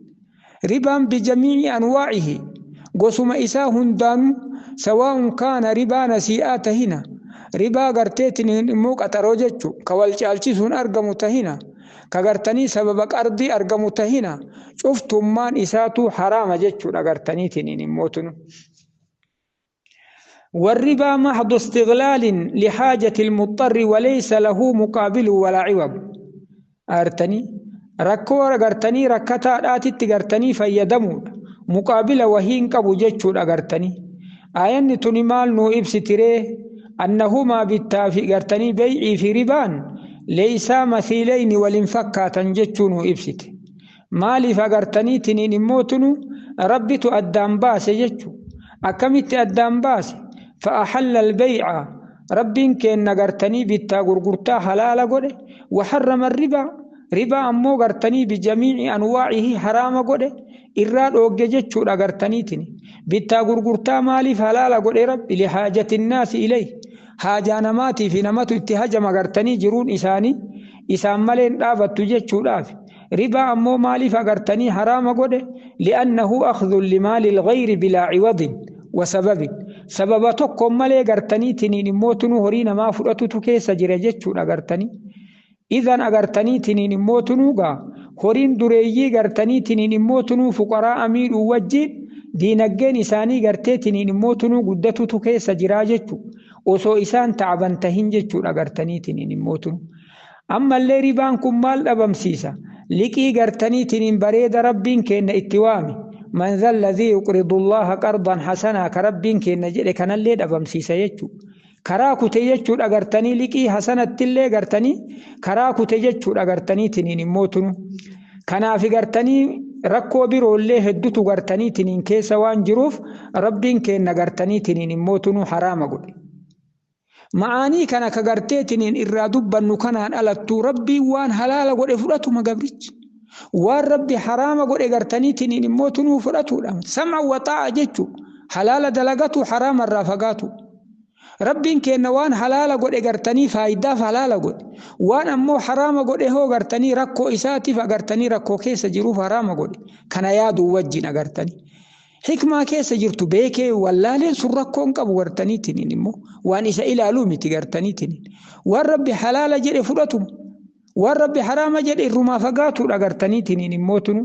Ribaan bijamii'i anwaa'ihi gosuma isaa hundaanuu sawaa'un kaana ribaa nasii'aa tahina ribaa garteetiniin immoo qaxaroo jechu ka wal caalchisuun argamu tahina ka gartanii sababa qardii argamu tahina cuftummaan isaatu haraama jechuudha gartaniitiin immoo tunu. والربا محض استغلال لحاجة المضطر وليس له مقابل ولا عوض. أرتني ركو غرتني ركتا داتي غرتني فيدمو مقابل وهين قبو جچو غرتني. آيان توني مال نو إبستري أنهما بالتافي غرتني بيعي في ربان ليس مثيلين ولنفكا جچو نو إبست. مالي فغرتني تنين موتنو ربي تؤدام باس جچو أكمت أدام باس. فأحل البيع ربين كين نغرتني بيتا غرغرتا حلال غده وحرم الربا ربا أمو غرتني بجميع أنواعه حرام غده إراد أوجه جچو غرتنيتني بيتا غرغرتا مالي حلال غده رب لحاجة الناس إليه حاجة نماتي في نمتو اتهاج مغرتني جرون إساني إسان ملين دابتو جچو داف. ربا أمو مالي فغرتني حرام غده لأنه أخذ لمال الغير بلا عوض وسبب سبب tokko malee gartaniitiniin immoo horii namaa fudhatutu keessa jira jechuudha gartanii. Idan agartaniitiniin immoo gaa horiin dureeyyii gartaniitiniin immoo fuqaraa miidhuu wajjin diinagdeen isaanii garteetiniin immoo guddatutu keessa jira jechuudha. Osoo isaan ta'aban tahin jechuudha gartaniitiniin immoo. Ammallee ribaan kun maal dhabamsiisa? Liqii gartaniitiniin bareeda Rabbiin kenna itti waami. من ذا الذي يقرض الله قرضا حسنا كربين كن جده كان اللي دبمسيسا يجو كراكو تيجو اغرتني لقي حسنة اللي غرتني كراكو تيجو اغرتني تنين موتن كنا في غرتني ركو بيرو اللي هدتو غرتني تنين كيسا وان جروف ربين كن غرتني تنين موتن حرام غدي. معاني كان كغرتي تنين إرادو كان ألتو ربي وان حلال غدي فراتو مغبريج waan rabbi haraama godhe gartaniitiin immoo tunuu fudhatuudha. Sam'a waxaa'a jechuun halaala dalagatu haraama irraa fagaatu. Rabbiin kenna waan halaala godhe gartanii faayidaaf halaala godhe. Waan ammoo haraama godhe hoo gartanii rakkoo isaatiif agartanii rakkoo keessa jiruuf haraama godhe. Kana yaaduu wajjin agartanii. Hikmaa keessa jirtu beekee wallaaleen sun rakkoo hin qabu gartaniitiin immoo waan isa ilaaluu miti gartaniitiin. Waan rabbi halaala jedhe fudhatu. Waan rabbi haraama jedhe irrumaa fagaatuudha gartaniitiin immoo tunu.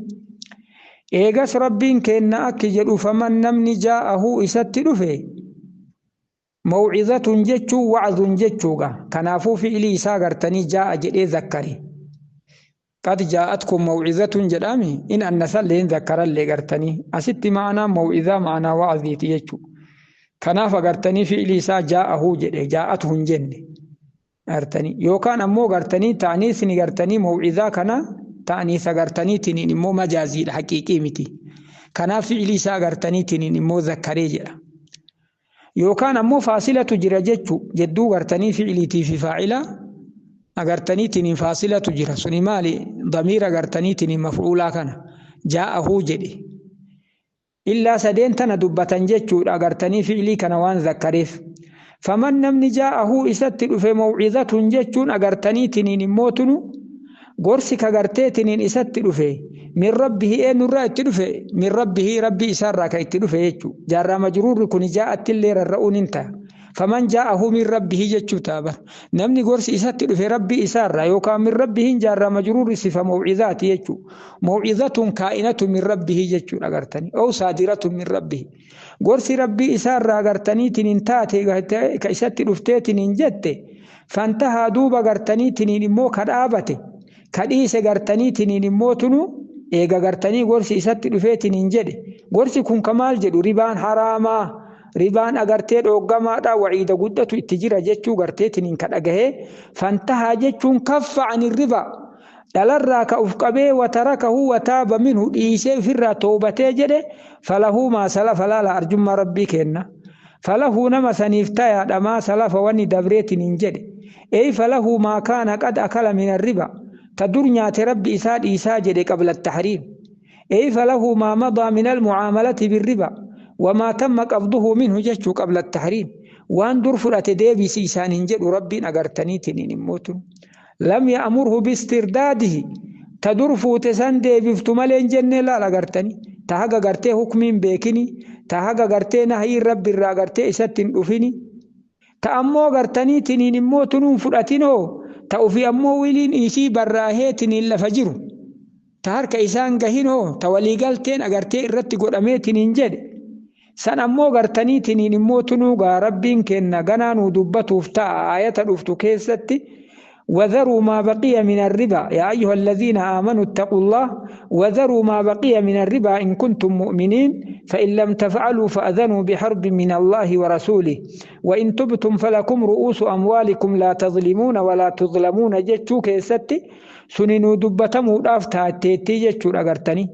Eegas Rabbiin kenna akki jedhu faman namni jaa'ahu isatti dhufe mawcizatun jechuu wacdun jechuuga. Kanaafuu fi'ilii isaa gartanii jaa'a jedhee zakkare. Qad jaa'atkum mawcizatun jedhami in annasalleen zakkarallee gartanii asitti ma'anaa mawcizaa ma'anaa wacziiti jechuu. Kanaaf agartanii fi'ilii isaa jaa'ahu jedhe jaa'atu hin jenne. Gartanii yookaan ammoo gartanii ta'aniisni gartanii mawcizaa kana ta'aniisa gartaniitiin immoo majaaziidha haqiiqii miti. Kanaaf fi'ilii isaa gartaniitiin immoo zakkaree jedha. Yookaan ammoo faasilatu jira jechuu jedduu gartanii fi'iliitii fi faa'ila agartaniitiin faasilatu jira. Suni maali? Damiira gartaniitiin maf'uulaa kana jaa'ahuu jedhe. Illaa sadeen tana dubbatan jechuudha agartanii fi'ilii kana waan zakkareef. فمن نمني جاءه إسات في موعظة جتون أغرتني تنين موتن Gorsi ka garteetiniin isatti dhufe min rabbihi, eenyurraa itti dhufe? Min rabbihi, rabbii isaarraa ka itti dhufe jechuu. Jaarraa majruurri kun jaa'atti illee rarra'uun hin ta'a. Faman jaa'ahu min rabbihi jechuu ta'a bar. Namni gorsi isatti dhufe rabbii isaarraa yookaan min rabbihiin jaarraa majruurri sifa mawcizaati jechuu. Mawcizatun kaa'inatu min rabbihi jechuudha gartanii. Ow saadiratu min rabbihi. Gorsi rabbii isaarraa gartaniitiin taate ka isatti dhufteetiin jette, fantahaa, duuba gartaniitiin immoo ka dhaabate, ka dhiise gartaniitiin immoo tunu eega gartanii gorsi isatti dhufeetiin jedhe. Gorsi kun ka maal jedhu? Ribaan haraamaa, ribaan agartee dhooggamaadha, waciida guddatu itti jira jechuu garteetiin ka dhagahee, fantahaa jechuun kaffa ani riba, dhalarraa ka uf qabee, watarakahu wataaba minhu, dhiisee ofirraa toobatee jedhe, falahu maa salafa. Laala arjummaa rabbii kenna. Falahu, nama saniif tayaadha, maa salafa, wanni dabreetiin hin jedhe. Ey falahu maa kaana qad akala min arriba, ta dur nyaate rabbi isaa dhiisaa jedhe, qabla tahriim. Ey falahu maa madaa min almucaamalati birriba wamaa tamma qabduhu minhu jechuu, qabla tahriim. Waan dur fudhate deebisi isaan hin jedhu rabbiin agartaniitiin immootu. Lam ya'murhu bistirdaadihi, ta dur fuute san deebiftu malee hin jennee. Laal agartanii, ta haga gartee hukmiin beekini, ta haga gartee nahyiin rabbi irraa gartee isatti hin dhufini, ta ammoo gartaniitiniin immoo tunuun fudhatinoo, ta ufi ammoo wiliin isii barraaheetiniin lafa jiru, ta harka isaan gahinoo, ta waliigalteen agartee irratti godhameetiniin jedhe san ammoo gartaniitiniin immoo tunuu gaa rabbiin kenna ganaa nuu dubbatuuf ta'a ayata dhuftu keessatti. وذروا ما بقي من الربا، يا أيها الذين آمنوا اتقوا الله وذروا ما بقي من الربا إن كنتم مؤمنين، فإن لم تفعلوا فأذنوا بحرب من الله ورسوله، وإن تبتم فلكم رؤوس أموالكم لا تظلمون ولا تظلمون jechuu keessatti suninuu dubbatamuudhaaf taatteettii jechuudha agartanii.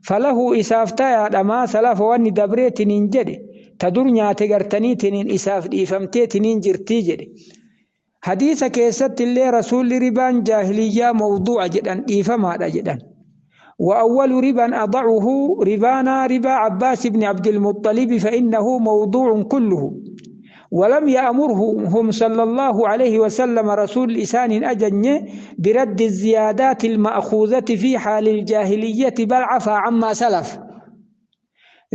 Falahu, isaaf tayaadha, maa salafa, wanni dabreetiniin jedhe, ta dur nyaate gartaniitiniin isaaf dhiifamteetiniin jirtii jedhe. Hadiisa keessatti illee rasuulli ribaan jaahiliyyaa mawduu'a jedhan, dhiifamaadha jedhan. وأول ربا أضعه ربانا ربا عباس بن عبد المطلب فإنه موضوع كله. ولم يأمره هم صلى الله عليه وسلم، رسول إسان أجن برد الزيادات المأخوذة في حال الجاهلية، بل عفا عما سلف.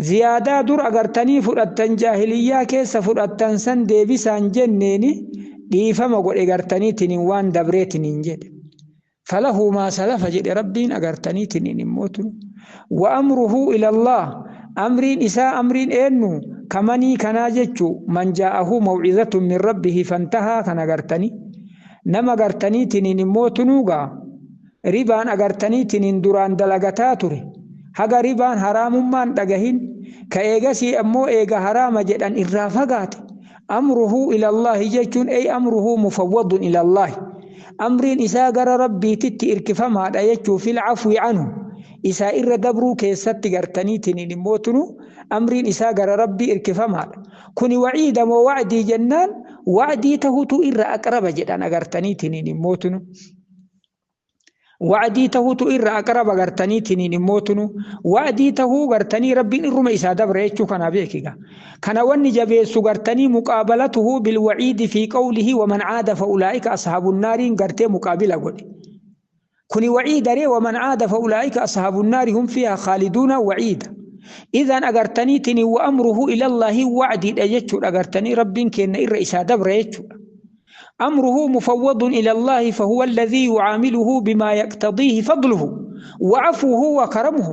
Ziyaadaa dur agartanii fudhattan, jaahiliyyaa keessa fudhattan san deebisaan jenneeni, dhiifama godhe gartaniitiniin waan dabreetiniin jedhe. Falahu maa salafa jedhe rabbiin agartaniitiniin immootu. وأمره إلى الله, amriin isaa, amriin eenyu kamanii kanaa jechuu, من جاءه موعظة من ربه فانتهى kan agartanii nama gartaniitiniin immoo tunuugaa ribaan agartaniitiniin duraan dalagataa ture, haga ribaan haraamummaan dhagahin, ka eegasii ammoo eega haraama jedhan irraa fagaate. أمره إلى الله jechuun أي أمره مفوض إلى الله, amriin isaa gara rabbiititti irkifamaadha jechuu. في العفو عنه, isaa irra dabruu keessatti gartaniitiniin immoo tunu amriin isaa gara rabbii irkifamaadha. Kuni waciida moo wacdii jennaan, wacdii tahutu irra aqraba jedhan agartaniitiniin immoo tunu. Wacdii tahutu irra aqraba gartaniitiniin immoo tunu. Wacdii tahuu gartanii rabbiin irruma isaa dabra jechuu kana beekiga. Kana wanni jabeessu gartanii مقابلته بالوعيد في قوله ومن عاد فأولئك أصحاب النار gartee muqaabila godhe. Kuni waciida ree? ومن عاد فأولئك أصحاب النار هم فيها خالدون waciida. إذن agartaniitiin وأمره إلى الله wacdiidha jechuudha agartanii, rabbiin kenna irra isaa dabra jechuudha. أمره مفوض إلى الله، فهو الذي يعامله بما يقتضيه فضله وعفوه وكرمه.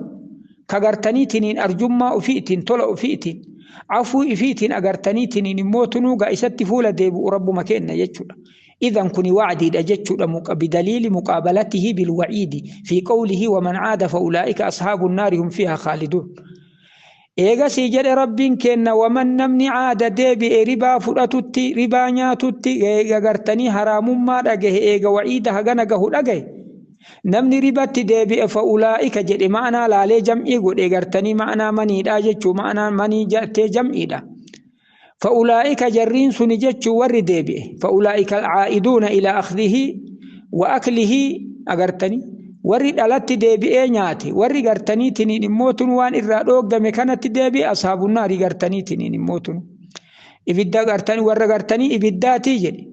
Ka gartaniitiniin arjummaa ufiitiin, tola ufiitiin, afuu ifiitiin agartaniitiniin immoo tunuu isatti fuula deebi'u rabbuma kenna jechuudha. إذن kuni wacdiidha jechuudha بدليل مقابلته بالوعيد في قوله ومن عاد فأولئك أصحاب النار هم فيها خالدون. Eegasii jedhe rabbiin kenna: ومن, namni, عاد, deebi'e, ribaa fudhatutti, ribaa nyaatutti, eega gartanii haraamummaa dhagahe, eega waciida hagana gahu dhagahe, namni ribatti deebi'e, فأولئك jedhe. Ma'anaa laalee jam'ii godhe gartanii, ma'anaa maniidha jechuu, ma'anaa manii jettee jam'iidha. فأولئك, jarriin suni jechuu, warri deebi'e, فأولئك العائدون إلى أخذه وأكله agartanii, warri dhalatti deebi'ee nyaate, warri gartaniitiniin immootun waan irraa dhooggame kanatti deebi'e, أصحاب النار gartaniitiniin immootun ibidda gartanii, warra gartanii ibiddaatii jedhe.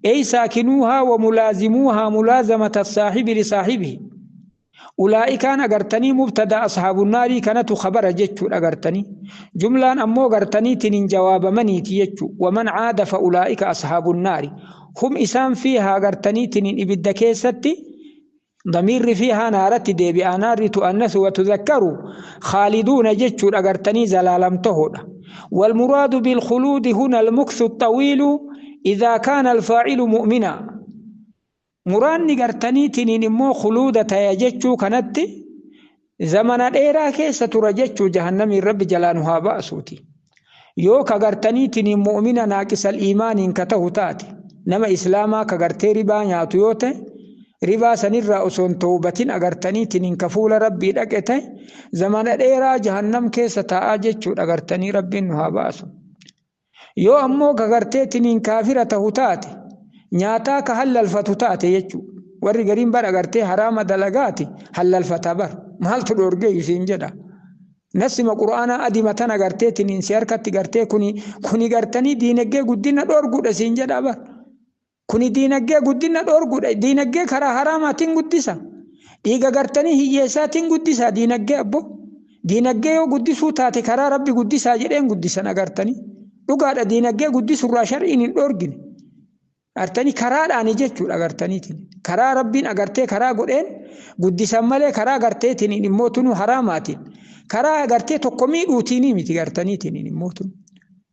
أي ساكنوها وملازموها ملازمة الصاحب لصاحبه. أولئك أنا قرتني مبتدا أصحاب النار كانت خبر جتشو أقرتني جملة أمو قرتني تنين جواب مني تيجتشو. ومن عاد فأولئك أصحاب النار هم إسام فيها قرتني تنين إبدا كيستي ضمير فيها نارت دي بأنار تؤنث وتذكر خالدون جتشو أقرتني زلالم تهود. والمراد بالخلود هنا المكث الطويل إذا كان الفاعل مؤمنا. Muraanni gartanii tiniin immoo khuluuda taya jechuu kanatti zamana dheeraa keessa tura jechuu jahannamiin rabbi jalaa nu haa ba'asuuti. Yoo ka gartanii tiniin mu'mina naaqisal iimaaniin ka tahu taate nama islaamaa ka gartee ribaa nyaatu yoo ta'e ribaa sanirraa osoo hin tawbatin agartanii tiniin ka fuula rabbii dhaqe ta'e zamana dheeraa jahannam keessa taa'aa jechuudha agartanii rabbiin nu haa ba'asu. Yoo ammoo ka gartee tiniin kaafira tahu taate nyaataa ka hallalfatu taate jechuudha. Warri gariin bara agartee haraama dalagaati hallalfata bar maaltu dhoorgee isiin jedha. Nasima qura'aanaa adima tan agartee tiniin si harkatti gartee kuni gartanii diinagdee guddina dhoorguudha siin jedha bar. Kuni diinagdee guddina dhoorguudha. Diinagdee karaa haraamaatiin guddisa. Dhiiga gartanii hiyyeessaatiin guddisa diinagdee abbo. Diinagdee yoo guddisuu taate karaa rabbi guddisaa jedheen guddisan agartanii. Dhugaadha diinagdee guddisurraa shar'iin hin dhoorgine. Agartanii karaadhaani jechuudha agartaniitiin. Karaa rabbiin agartee karaa godheen guddisan malee karaa agarteetiin immoo tunu haraamaatiin. Karaa agartee tokko miidhuutiin miti agartaniitiin immoo tunu.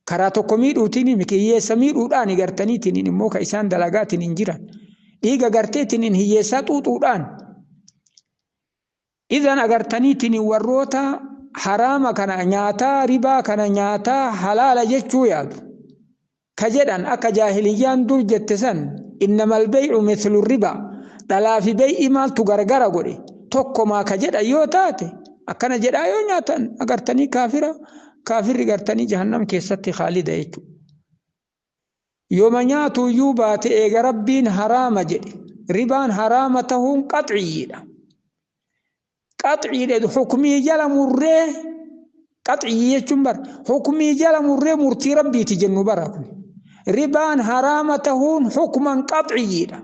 Karaa tokko miidhuutiin miti hiyyeessa miidhuudhaan agartaniitiin immoo ka isaan dalagaatiin hin jiran. Dhiiga agarteetiin hiyyeessaa xuuxuudhaan. Idan agartaniitiin warroota haraama kana nyaataa ribaa kana nyaataa halaala jechuu yaadu. Ka jedhan akka jaahiliyyaan dur jette san innamal bay'u mithlu riba dhalaa fi bay'i maaltu gargara godhe tokkomaa ka jedhan yoo taate akkana jedhaa yoo nyaatan agartanii kaafira kaafirri gartanii jahannam keessatti khaalida jechuudha. Yooma nyaatu iyyuu baate eega rabbiin haraama jedhe ribaan haraama tahuun qaxciidha. Qaxciidha hukumii jala murree qaxcii jechuun bara hukumii jala murree murtii rabbiiti jennu bara kun. Ribaan haraama tahuun hukuman qaxciidha.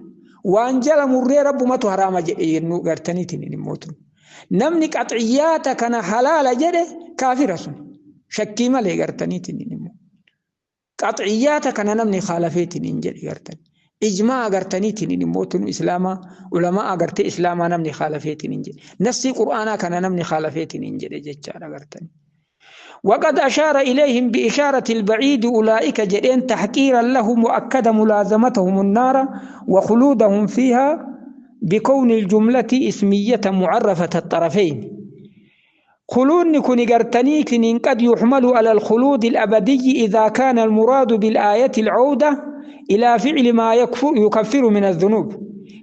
Waan jala murree rabbumatu haraama jedhe jennu gartaniitiin immoo tun. Namni qaxciyyaata kana halaala jedhe kaafira sun. Shakkii malee gartaniitiin immoo. Qaxciyyaata kana namni khaalafeetiin hin jedhe gartanii. Ijmaa agartaniitiin immoo tun islaamaa ulamaa agartee islaamaa namni khaalafeetiin hin jedhe. Nassii qur'aanaa kana namni khaalafeetiin hin jedhe jechaadha gartanii. وقد أشار إليهم بإشارة البعيد أولئك جدين تحقيرا لهم وأكد ملازمتهم النار وخلودهم فيها بكون الجملة اسمية معرفة الطرفين. خلود كن قرتنيك قد يحمل على الخلود الأبدي إذا كان المراد بالآية العودة إلى فعل ما يكفر من الذنوب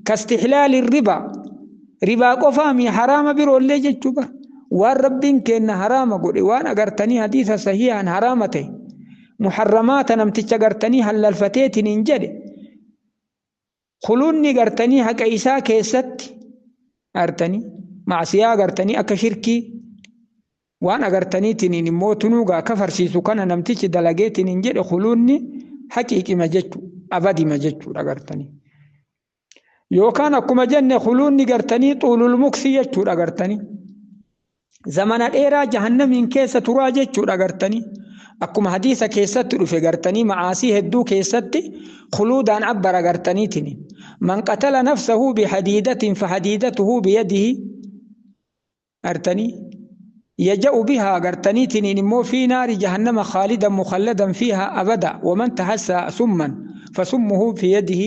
كاستحلال الربا. ربا قفامي حرام برو اللي جتشبه waan rabbiin kenna haraama godhe waan agartanii hadiisa sahiihan haraama ta'e muharramaata namticha gartanii hallalfateetiin hin jedhe khuluunni gartanii haqa isaa keessatti agartanii macsiyaa agartanii akka shirkii waan agartaniitiin immoo tunuugaa kafarsiisu kana namtichi dalageetiin hin jedhe khuluunni haqiiqima jechu abadima jechuudha agartanii. Yookaan akkuma jenne khuluunni gartanii xuulul muksi jechuudha agartanii. Zamana dheeraa jahannamiin keessa turaa jechuudha agartanii. Akkuma hadiisa keessatti dhufe gartanii macaasii hedduu keessatti khuluudaan abbara gartaniitiin. Man qatala nafsahu bihadiidatin fahadiidatuhu biyadihi agartanii. يجأ بها قرتنيتين إمو في نار جهنم خالدا مخلدا فيها أبدا ومن تحسى سما فسمه في يده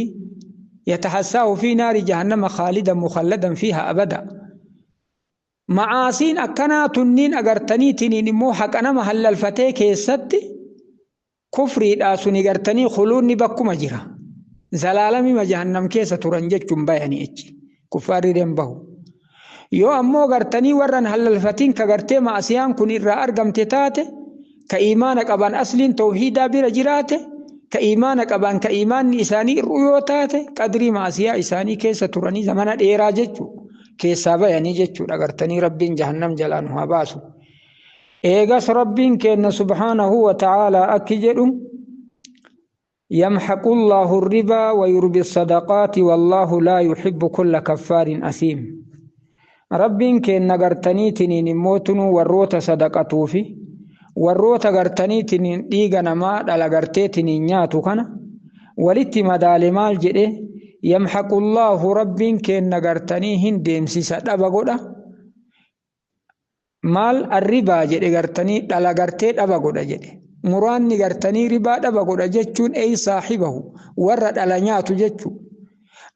يتحساه في نار جهنم خالدا مخلدا فيها أبدا. معاصين أكنا تنين أقرتنيتين إمو حق أنا محل الفتاة كيست كفري الآسوني قرتني خلوني بكو مجرى زلالمي ما جهنم كيسة ترنجج بياني إتش كفاري رنبهو. Yoo ammoo gartanii warran halalfatiin ka gartee maasiyaan kun irraa argamte taate ka iimaana qaban asliin tawhiidaa bira jiraate ka iimaana qaban ka iimaanni isaanii ir'u yoo taate qadrii maasiyaa isaanii keessa turanii zamana dheeraa jechuu keessaa bayanii jechuudha gartanii rabbiin jahannam jalaa nu haa baasu. Eegas rabbiin kenna subhaanahu wa ta'aalaa akki jedhu يمحق الله الربا ويربي الصدقات والله لا يحب كل كفار أثيم. Rabbiin keenna gartaniitiniin immootunuu warroota sadaqatuufi warroota gartaniitiniin dhiiga namaa dhala garteetiniin nyaatu kana walitti madaale. Maal jedhe? يمحق الله, Rabbiin keenna gartanii hin deemsisa, dhaba godha. Maal? الربا jedhe. Gartanii dhala gartee dhaba godha jedhe. Muraanni gartanii ribaa dhaba godha jechuun أي صاحبه, warra dhala nyaatu jechuu.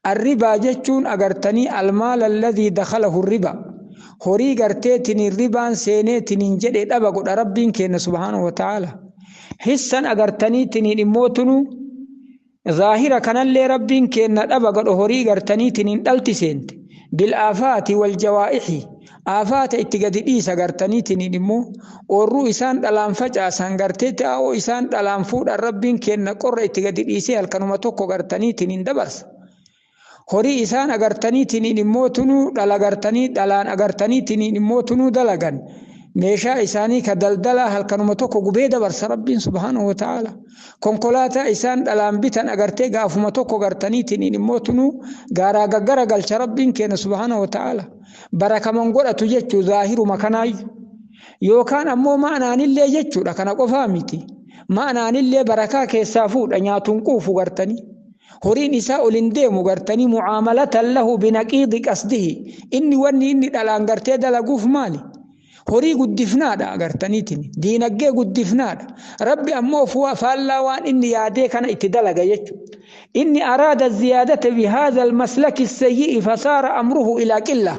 الربا jechuun agartanii المال الذي دخله الربا, horii garteetiniin ribaan seeneetiniin jedhe dhaba godha Rabbiin keenya سبحانه وتعالى. Hissan agartaniitiniin immootunu zaahira kanallee Rabbiin keenya dhaba godha. Horii gartaniitiniin dhalti seente بالآفات والجوائح, aafaata itti gadi dhiisa. Gartaniitiniin immoo oorruu isaan dhalaan facaasan gartee ta'oo isaan dhalaan fuudhan Rabbiin keenya qorra itti gadi dhiisee halkanuma tokko gartaniitiniin dabarsa. Horii isaan agartaniitiniin immoo tunuu dhala gartanii dhalaan agartaniitiniin immoo tunuu dalagan, meeshaa isaanii ka daldalaa halkanuma tokko gubee dabarsa Rabbiin سبحانه وتعالى. Konkolaataa isaan dhalaan bitan agartee gaafuma tokko gartaniitiniin immoo tunuu gaaraa gaggara galcha Rabbiin keenya سبحانه وتعالى. Barakaman godhatu jechuu zaahiruma kanaayyuu yookaan ammoo ma'anaanillee jechuudha. Kana qofaa miti, ma'anaanillee barakaa keessaa fuudha. Nyaatuun quufu gartanii, horiin isaa ol hin deemu gartanii. معاملة له بنقيض قصده. Inni wanni inni dhalaan gartee dalaguuf maali? Horii guddifnaadha agartaniitiin, diinaggee guddifnaadha. Rabbi ammoo faallaa waan inni yaadee kana itti dalaga jechuudha. Inni أراد الزيادة بهذا المسلك السيء فصار أمره إلى قلة.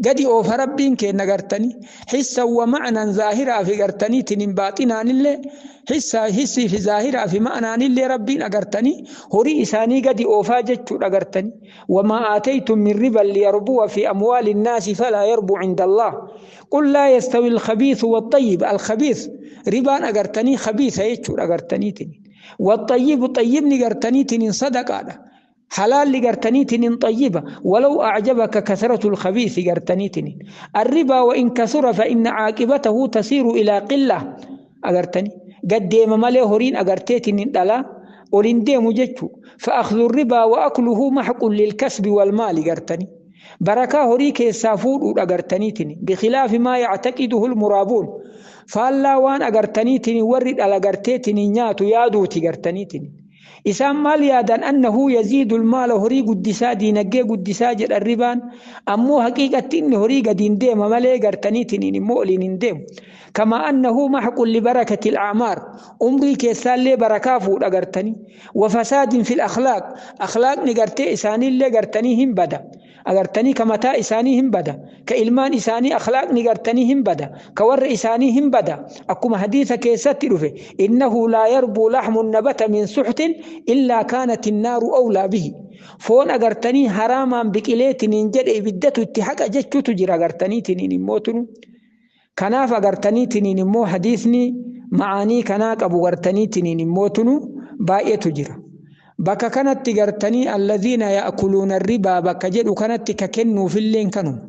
Gadi oofa Rabbiin kenna gartanii حسا ومعنى, zaahiraa fi gartaniitiin baaxinaanillee, hissii fi zaahiraa fi ma'anaanillee Rabbiin agartanii horii isaanii gadi oofaa jechuudha agartanii. وما آتيتم من ربا ليربو في أموال الناس فلا يربو عند الله. قل لا يستوي الخبيث والطيب. الخبيث ribaan agartanii khabiisa jechuudha agartaniitiin. والطيب, طيبni gartaniitiin sadaqaadha. Halaalli gartaniitiin طيبة ولو أعجبك كثرة الخبيث gartaniitiin. الربا وإن كثر فإن عاقبته تصير إلى قلة. Agartanii gaddeema malee horiin agarteetiin dhalaa ol hin deemu jechuu. فأخذ الربا وأكله محق للكسب والمال. Gartanii barakaa horii keessaa fuudhuudha agartaniitiin. بخلاف ما يعتقده المرابون, faallaa waan agartaniitiin warri dhala garteetiin nyaatu yaaduuti gartaniitiin. Isaan maal yaadan? أنه يزيد المال, horii guddisaa, diinaggee guddisaa jedhan ribaan. Ammoo haqiiqatti inni horii gadiin deema malee gartaniitiin immoo oliin hin deemu. كما أنه محق لبركة الأعمار, umrii keessaallee barakaa fuudha gartanii. وفساد في الأخلاق, akhlaaqni gartee isaaniillee gartanii hin bada agartanii. Ka mataa isaanii hin bada, ka ilmaan isaanii akhlaaqni gartanii hin bada, ka warra isaanii hin bada. Akkuma hadiisa keessatti dhufe: إنه لا يربو لحم نبت من سحت إلا كانت النار أولى به. Foon agartanii haraamaan biqileetiniin jedhe ibiddatu itti haqa jechuutu jira agartaniitiniin immootunu. Kanaaf agartaniitiniin immoo hadiisni ma'aanii kanaa qabu gartaniitiniin immootunu baay'eetu jira. Bakka kanatti gartanii الذين يأكلون الربا bakka jedhu kanatti ka kennuufilleen kanuma.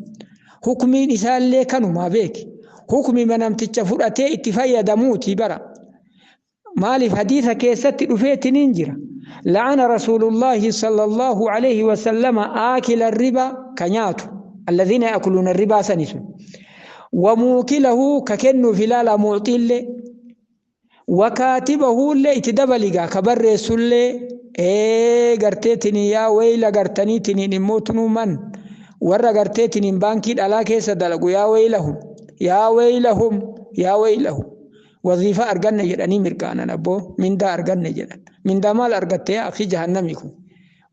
Hukmiin isaallee kanuma beeki. Hukmi namticha fudhatee itti fayyadamuuti bara. Maaliif? Hadiisa keessatti dhufeetiniin jira. لعن رسول الله صلى الله عليه وسلم آكل الربا, ka nyaatu, الذين يأكلون الربا sanisu, وموكله, ka kennuuf ilaala muuxiillee, وكاتبه illee itti dabaligaa, ka barreessullee. Ee, garteetiniin yaa weyla gartaniitiniin immoo tunuu man warra garteetiniin baankii dhalaa keessa dalagu, يا ويلهم يا ويلهم يا ويلهم. Waziifaa arganne jedhanii mirqaanan. Abboo, mindaa arganne jedhan. Mindaa maal argatte yaa akhi? Jahannami kun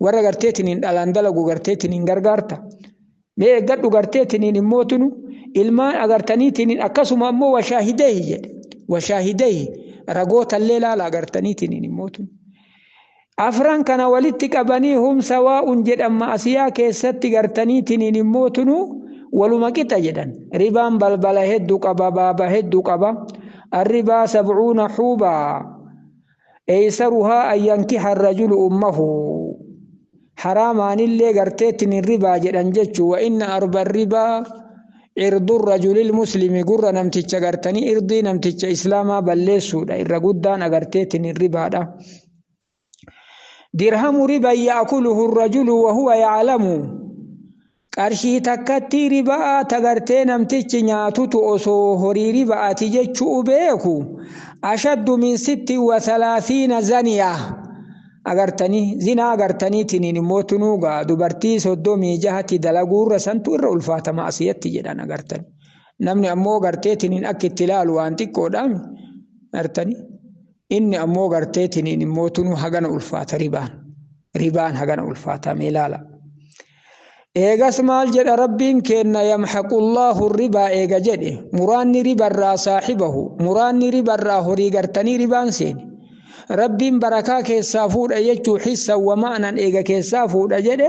warra garteetiniin dhalaan dalagu garteetiniin gargaarta. Mee eeggadhu garteetiniin immoo tunu ilmaan agartaniitiniin. Akkasuma ammoo وشاهديه jedhe. وشاهديه, ragootallee laala agartaniitiniin immoo tunu. Afran kana walitti qabanii هم سواء jedhan. Ma'asiyaa keessatti gartaniitiniin immoo tunu waluma qixa jedhan. Ribaan balbala hedduu qaba, baaba hedduu qaba. الربا 70 حوبا أيسرها أن ينكح الرجل أمه. Haraamaanillee garteettiin ribaa jedhan jechuu. وإن أربى الربا عرض الرجل المسلم, gurra namticha gartanii irdii namticha islaamaa balleessuudha irra guddaan agarteettiin ribaadha. Dirhamu riban ya'kuluhu rajulu wa huwa ya'lamu. Qarshii takkatti riba'aa tagartee namtichi nyaatutu osoo horii riba'aati jechuu beeku ashaddu min 36 zaniya. Agartanii zinaa agartaniitiniin immoo tunuugaa dubartii 36tti dalaguurra santu irra ulfaatama asiyatti jedhan agartanii. Namni ammoo garteetiniin akka itti ilaalu waan xiqqoodhaan agartanii. Inni ammoo garteetiniin immoo tunuu hagana ulfaata ribaan. Ribaan hagana ulfaatamee ilaala. Eegas maal jedha Rabbiin kenna yamhaqullaahu ribaa eega jedhe muraanni ribarraa saaxibahu muraanni ribarraa horii gartanii ribaan seene. Rabbiin barakaa keessaa fuudha jechuu hissan wa ma'anan eega keessaa fuudha jedhe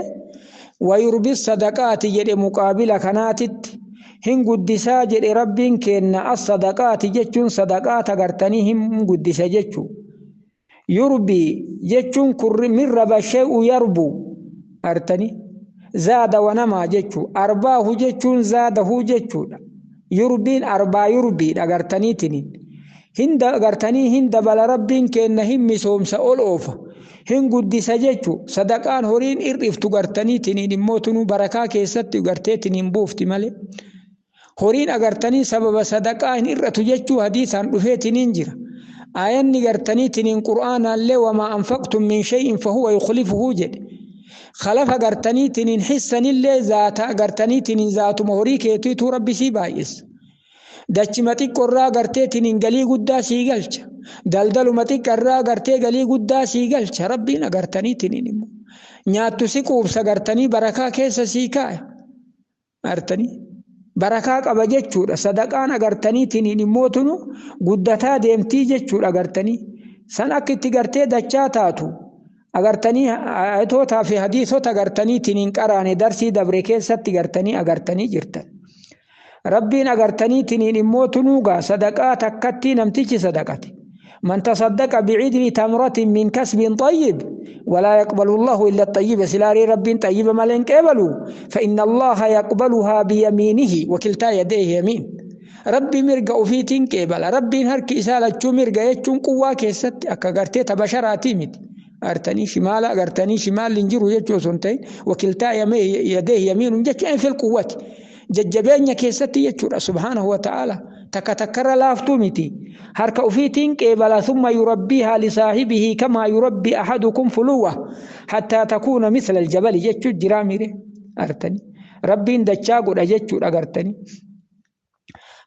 wayurbi sadaqaati jedhe muqaabila kanaatitti hin guddisaa jedhe Rabbiin kenna as sadaqaati jechuun sadaqaata gartanii hin guddisa jechuu. Yurbii jechuun kun min raba shay'u yarbu artanii zaada wa namaa jechuu arbaahu jechuun zaadahu jechuudha. Yurbiin arbaa yurbiidha agartaniitiniin. Hinda agartanii hin dabala Rabbiin kenna hin misoomsa ol oofa hin guddisa jechuu sadaqaan horiin irriftu gartaniitiniin immoo tunuu barakaa keessatti garteetiniin buufti malee. Horiin agartanii sababa sadaqaa hin irratu jechuu hadiisaan dhufeetiniin jira. Aayanni gartaniitiniin qur'aanaallee wamaa anfaqtum min shay'in fahuwa yukhlifuhu jedhe. Khalafa gartaniitiniin hissanillee zaata gartaniitiniin zaatuma horii keetiitu Rabbi sii baay'isa. Dachima xiqqoorraa garteetiniin galii guddaa sii galcha. Daldaluma xiqqarraa gartee galii guddaa sii galcha. Rabbiin agartaniitiniin immoo. Nyaattu si quubsa gartanii barakaa keessa sii kaa'e. Agartanii. Barakaa qaba jechuudha. Sadaqaan agartaniitiniin immoo tunu guddataa deemtii jechuudha agartanii. San akka itti gartee dachaa taatu. Agartanii ayatootaa fi hadiisota agartaniitiniin qaraane darsii dabre keessatti gartanii agartanii jirtan. Rabbiin agartaniitiniin immoo tunuugaa sadaqaa takkatti namtichi sadaqate. Man tasaddaqa bi'idli tamratin min kasbin tayyib ولا يقبل الله إلا الطيب سلاري رب طيب ما لين قبلوا فإن الله يقبلها بيمينه وكلتا يديه يمين. ربي مرقا وفيتين قبل ربي هرك إسالة مرقا يجون قوة كيست أكا غرتي تبشراتي مت أرتني شمال أرتني شمال لنجرو يجو سنتين وكلتا يديه يمين جتشين في القوة ججبين كيست يجور سبحانه وتعالى تكتكر لافتومتي هرك أفيتين قبل ثم يربيها لصاحبه كما يربي أحدكم فلوة حتى تكون مثل الجبل جتشو جراميري أرتني ربين دجاغو جتشو أرتني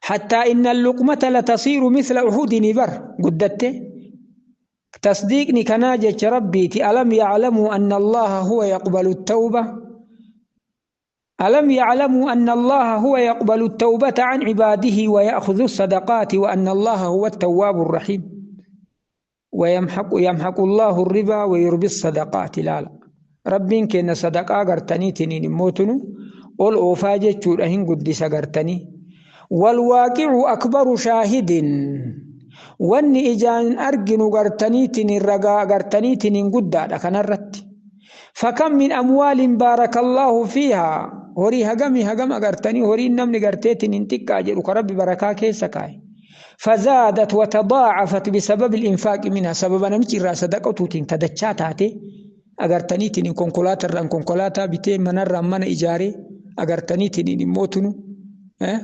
حتى إن اللقمة لتصير مثل أحد نبر قدته تصديقني كناجة ربي ألم يعلموا أن الله هو يقبل التوبة ألم يعلموا أن الله هو يقبل التوبة عن عباده ويأخذ الصدقات وأن الله هو التواب الرحيم ويمحق يمحق الله الربا ويربي الصدقات. لا لا ربين كن صدقة غرتني تنين موتنو أول أوفاجة شورهن قدس غرتني والواقع أكبر شاهد واني إجان أرجن غرتني تنين رقا غرتني تنين قد كنرت فكم من أموال بارك الله فيها هوري هجمي هجم أغرتني هوري نمني غرتيتن انتكا جلو ربي بركة كيسكاي فزادت وتضاعفت بسبب الإنفاق منها سبب نمشي راس دقتوتين تدچاتاتي أغرتني تنين كونكولات الران كونكولاتا بيتي من الران من إجاري أغرتني تنين موتنو أه؟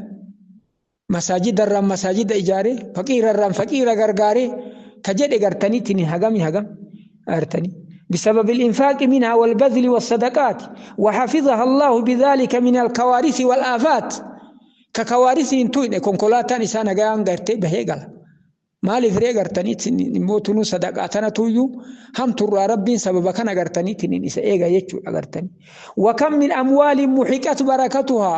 مساجد الران مساجد إجاري فقير الران فقير غرغاري تجد أغرتني تنين هجمي هجم أغرتني بسبب الإنفاق منها والبذل والصدقات وحفظها الله بذلك من الكوارث والآفات ككوارث انتوين كونكولاتان إسانا غيان غرتي بهيغل مالي فري غرتني موتنو صدقاتنا تويو هم ترى ربي سبب كان غرتني تنين إسا إيغا يجو غرتني وكم من أموال محقت بركتها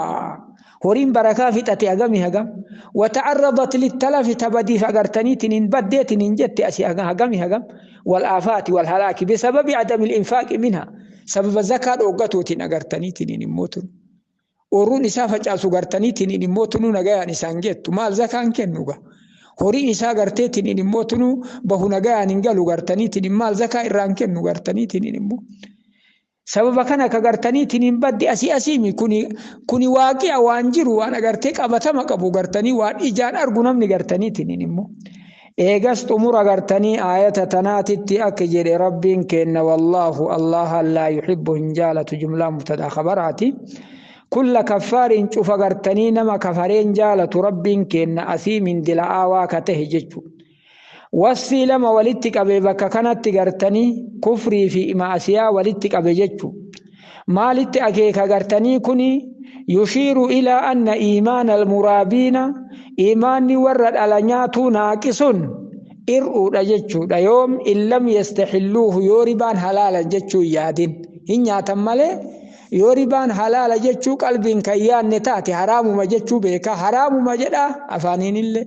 هورين بركة في تأتي أغامي هغام وتعرضت للتلف تبدي فغرتني تنين بدي تنين جت أسي هغامي هغام والآفات والهلاك بسبب عدم الإنفاق منها سبب الزكاة أوقاتو تنغرتني تنين موتن ورون إسا فجأسو غرتني تنين موتنو نغايا نسان جت مال زكاة كنوغا هوري إسا غرتي تنين موتنو بهو نغايا ننقلو غرتني تنين مال زكاة إران كنو غرتني تنين مو سبب كان كغرتني تنين بدي أسي أسيمي كوني واقع وانجرو وأنا غرتك أبتما كبو غرتني وان إجان أرجو نمني غرتني تنين مو Eegas xumura gartanii aayata tanaatitti akka jedhe Rabbiin kenna: wallaahu, Allaha, laa yuhibbu, hin jaalatu. Jumlaa mubtadaa khabaraati. Kulla kaffaarin, cufa gartanii nama kafareen jaalatu Rabbiin kenna, asiimin, dila'aa waa ka tahe jechu. Wasfii lama walitti qabe bakka kanatti gartanii, kufrii fi ma'asiyaa walitti qabe jechu. Maalitti akeeka gartanii kuni? Yushiiru ilaa anna iimaana almuraabiina, iimaanni warra dhala nyaatuu, naaqisun, ir'uudha jechuudha. Yoom? In lam yastaxilluuhu, yoo ribaan halaala jechuu yaadin hin nyaatan malee, yoo ribaan halaala jechuu qalbiin kan yaadne taate, haraamuma jechuu beeka, haraamuma jedha afaaniin illee.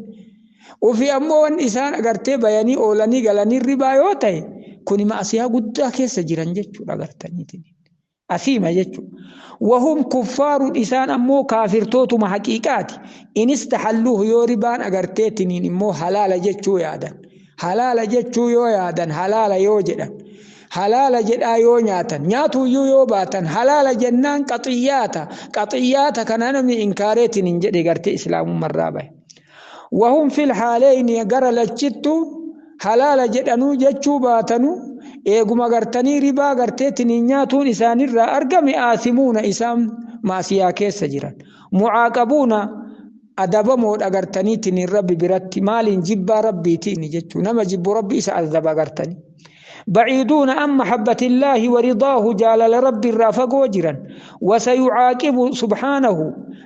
Ufi ammoo wanni isaan agartee bayanii oolanii galanii ribaa yoo ta'e, kuni ma'asiyaa guddaa keessa jiran jechuudha agartaniitiin. Asiima jechuudha. Wahum kuffaarun, isaan ammoo kaafirtootuma haqiiqaati. In istahalluuhu, yoo ribaan agarteetiniin immoo halaala jechuu yaadan. Halaala jechuu yoo yaadan, halaala yoo jedhan. Halaala jedhaa yoo nyaatan, nyaatuyyuu yoo baatan, halaala jennaan qaxiyyaata. Qaxiyyaata kana namni inkaareetiin hin jedhe gartee islaamummarraa bahe. Wahum fil haaleyni, gara lachittu halaala jedhanuu jechuu baatanu, eeguma gartanii ribaa garteetiin nyaatuun isaanirraa argame, aasimuuna, isaan maasiyaa keessa jiran. Mucaaqabuuna, adabamoodha gartaniitiin Rabbi biratti. Maaliin? Jibbaa Rabbiitiin jechuu. Nama jibbu Rabbi isa azaba gartanii. بعيدون عن محبة الله ورضاه، جالل ربي الرافقو جرا. وسيعاقب سبحانه،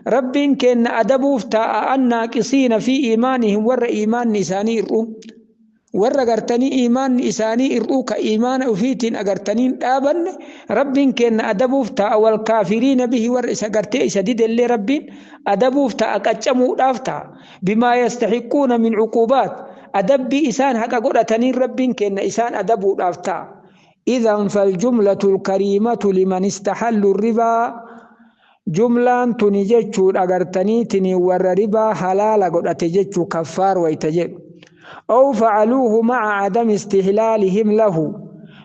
رب كن أدبوف تاء، الناقصين في إيمانهم، ور إيمان إساني إرؤو، ور أغرتني إيمان إساني إرؤو، كإيمان أفيتين أغرتنين آبن، رب كن أدبوف تاء. والكافرين به، ور إسا إسديد اللي رب أدبوف تاء، قچمو دافتا، بما يستحقون من عقوبات، adabbii isaan haqa godhataniin Rabbiin kenna isaan adabuudhaaf ta'a. إذن فالجملة الكريمة لمن استحلوا الربا، jumlaan tuni jechuudha agartaniitiin warra ribaa halaala godhate jechuu, kaffaar wayta jedhu. أو فعلوه مع عدم استحلالهم له،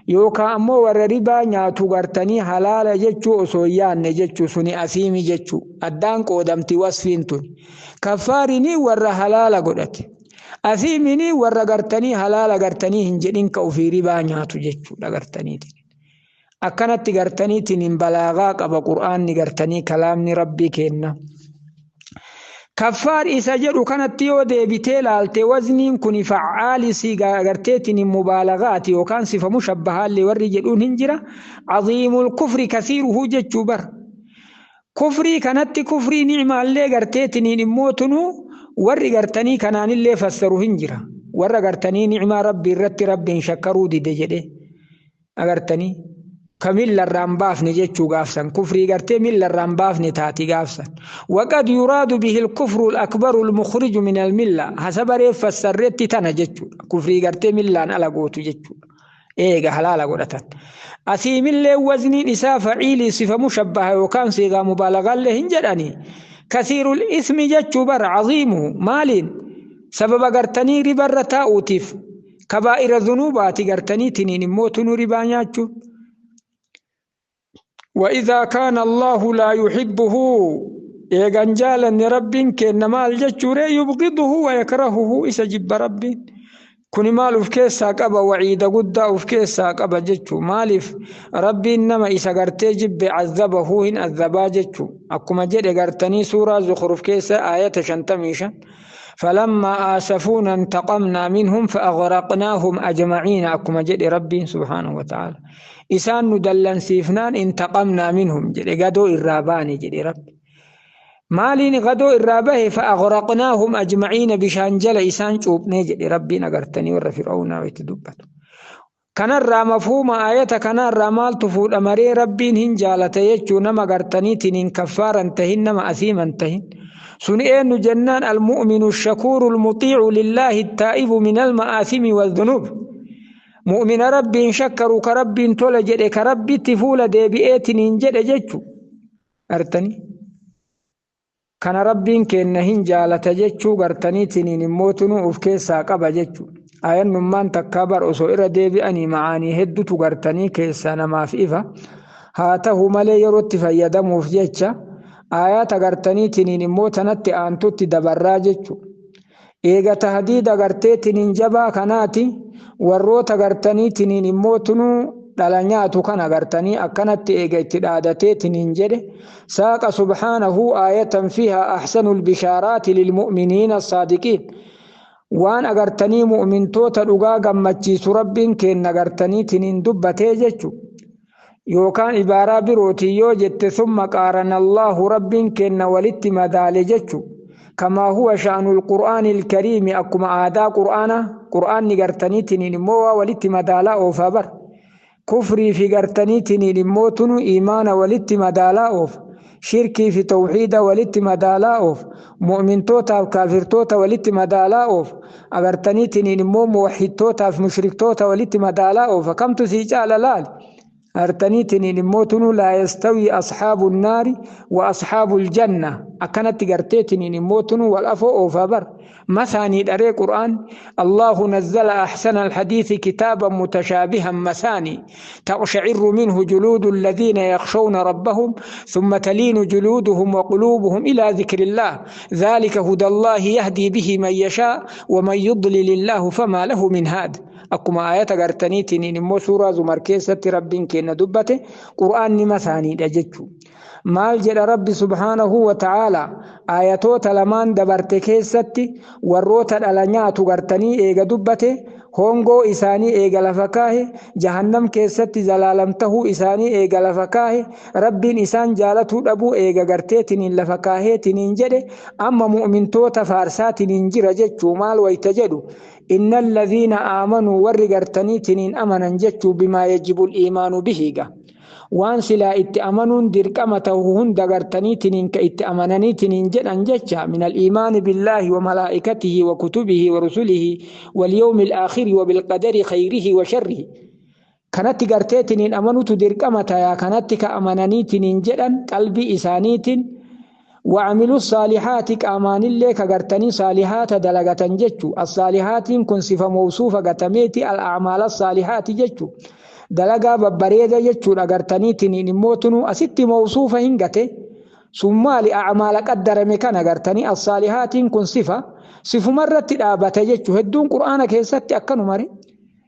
yookaan ammoo warra ribaa nyaatu gartanii halaala jechuu osoo hin yaanne jechuu, suni asiimi jechuu. Addaan qoodamti wasfiin tuni. Kaffaarinii warra halaala godhate. Asiiminii warra gartanii halaala gartanii hin jedhin, ka ofii ribaa nyaatu jechuudha gartaniitiin. Akkanatti gartaniitiin hin balaagaa qaba Qur'aanni gartanii, kalaamni Rabbii kenna. Kaffaar isa jedhu kanatti yoo deebitee laalte, wazniin kun facaalii si garteetiin mubaalagaati yookaan sifa mushabbahaallee warri jedhuun hin jira. عظيم الكفر كثيره jechuu bar. Kufrii kanatti kufrii ni'maallee garteetiniin immoo tunuu warri gartanii kanaanillee fassaru hin jira. Warra gartanii ni'maa Rabbii irratti Rabbiin shakkaruu dide jedhe agartanii ka millarraan baafne jechuu gaafsan, kufrii gartee millarraan baafne taati gaafsan. وقد يراد به الكفر الأكبر المخرج من الملة، hasaba reef fassarreetti tana jechuudha. Kufrii gartee millaan ala gootu jechuudha. Eega halaala godhatan. Asiimillee wazniin isaa faciilii sifa mushabbaha yookaan siigaa mubaalagaallee hin jedhani. كثير الإثم jechuu bara. عظيمه maaliin? Sababa gartanii ribarra taa'uutiif, kabaa'ira dhunuubaati gartanii tiniin immoo tunu ribaa nyaachuun. وإذا كان الله لا يحبه، eegan jaalanne Rabbiin kenna maal jechuure? يبغضه ويكرهه، isa jibba Rabbiin. Kuni maal uf keessaa qaba? Waciida guddaa uf keessaa qaba jechuu. Maaliif? Rabbiin nama isa gartee jibbe عذبه, hin azabaa jechuu. Akkuma jedhe gartanii suuraa Zukhruf keessa aayata 55: فلما آسفونا انتقمنا منهم فأغرقناهم أجمعين. Akkuma jedhe Rabbiin سبحانه وتعالى, isaan nu dallansiifnaan, انتقمنا منهم jedhe, gadoo irraa baane jedhe Rabbi. Maaliin gadoo irraa bahe? فأغرقناهم أجمعين, bishaan jala isaan cuuphnee jedhe Rabbiin agartanii warra Fir'aawnaa itti dubbatu. Kanarraa mafhuuma ayata kanarraa maaltu fuudha maree? Rabbiin hin jaalata jechuu nama gartaniitiin hin kaffaaran tahin, nama asiiman tahin. Sun eenyu jennaan, المؤمن الشكور المطيع لله التائب من المآثم والذنوب. Mu'mina Rabbiin shakkaru, ka Rabbiin tola jedhe, ka Rabbitti fuula deebi'eetiin hin jedhe jechuu. Gartanii. Kana Rabbiin kenna hin jaalata jechuu gartaniitiin immoo tunuu of keessaa qaba jechuu. Ayannummaan takkaa bar osoo irra deebi'anii ma'aanii hedduutu gartanii keessaa namaaf ifa. Haa ta'u malee yerootti fayyadamuuf jecha ayata gartaniitiin immoo tanatti aantutti dabarraa jechuu. Eega tahdiida garteetiniin jabaa kanaati warroota gartaniitiniin immoo tunuu dhala nyaatu kana gartanii akkanatti eega itti dhaadateetiniin jedhe, saaqa subhaanahu aayatan fiihaa ahsanu lbishaaraati lilmu'miniina assaadiqiin. Waan agartanii mu'mintoota dhugaa gammachiisu Rabbiin keenna gartaniitiniin dubbatee jechu. Yookaan ibaaraa birootii yoo jette, summa qaarana Allaahu, Rabbiin keenna walitti madaale jechu. Kamaa huwa sha'nu lqur'aani ilkariimi, akkuma aadaa Qur'aana, Qur'aanni gartaniitiniin immoo waa walitti madaalaa oofaa bar. Kufrii fi gartaniitiniin immoo tunu iimaana walitti madaalaa oofa. Shirkii fi tawxiida walitti madaalaa oofa. Mu'mintootaaf kaafirtoota walitti madaalaa oofa. Agartaniitiniin immoo muwaxittootaaf mushriktoota walitti madaalaa oofa. Kamtu sii caala laali? Agartaniitiniin immoo tunu laa yastawii asxaabu nnaari wa asxaabu ljanna, akkanatti garteetiniin immoo tunu wal afoo oofaa bar. Masaanii dharee Qur'aan. Allahu nazzala ahsana alhadiisi kitaaban mutashaabihan masaanii taqshaciru minhu juluudu alladhiina yakhshawna rabbahum thumma taliinu juluuduhum wa quluubuhum ilaa dhikrillaah, dhaalika huda Allaahi yahdii bihi man yashaa wa man yudlil Illaahu famaa lahu min haad. Akkuma aayata gartaniitiniin immoo suuraa Zumar keessatti Rabbiin keenna dubbate, Qur'aanni masaaniidha jechuu. Maal jedha Rabbi subhaanahu wa ta'aalaa aayatoota lamaan dabarte keessatti? Warroota dhala nyaatu gartanii eega dubbate, hongoo isaanii eega lafa kaahe, jahannam keessatti zalaalam tahuu isaanii eega lafa kaahe, Rabbiin isaan jaalatuu dhabuu eega garteetiniin lafa kaaheetiniin jedhe, amma mu'mintoota faarsaatiniin jira jechuu. Maal wayta jedhu? Inna alladhiina aamanuu, warri gartaniitiniin amanan jechuu, bimaa yajibu iimaanu bihiiga, waan silaa itti amanuun dirqama tahu hunda gartaniitiniin ka itti amananiitiniin jedhan jecha, min aliimaani billaahi wa malaa'ikatihi wa kutubihi wa rusulihi walyawmi alaakhiri wa bilqadari khayrihi wa sharrihi, kanatti garteetiniin amanutu dirqama tayaa, kanatti ka amananiitiniin jedhan qalbii isaaniitiin, وعملوا الصالحات, qaamaanillee ka gartanii saalihaata dalagatan jechu. Assaalihaatiin kun sifa mawsuufa gatameeti, al-a'maal assaalihaati jechu, dalagaa babbareeda jechuudha. Gartaniitiniin immoo tunu asitti mawsuufa hin gate sun maali? A'maala qaddarame kana gartanii assaalihaatiin kun sifa sifumarratti dhaabate jechu. Hedduun Qur'aana keessatti akkanumare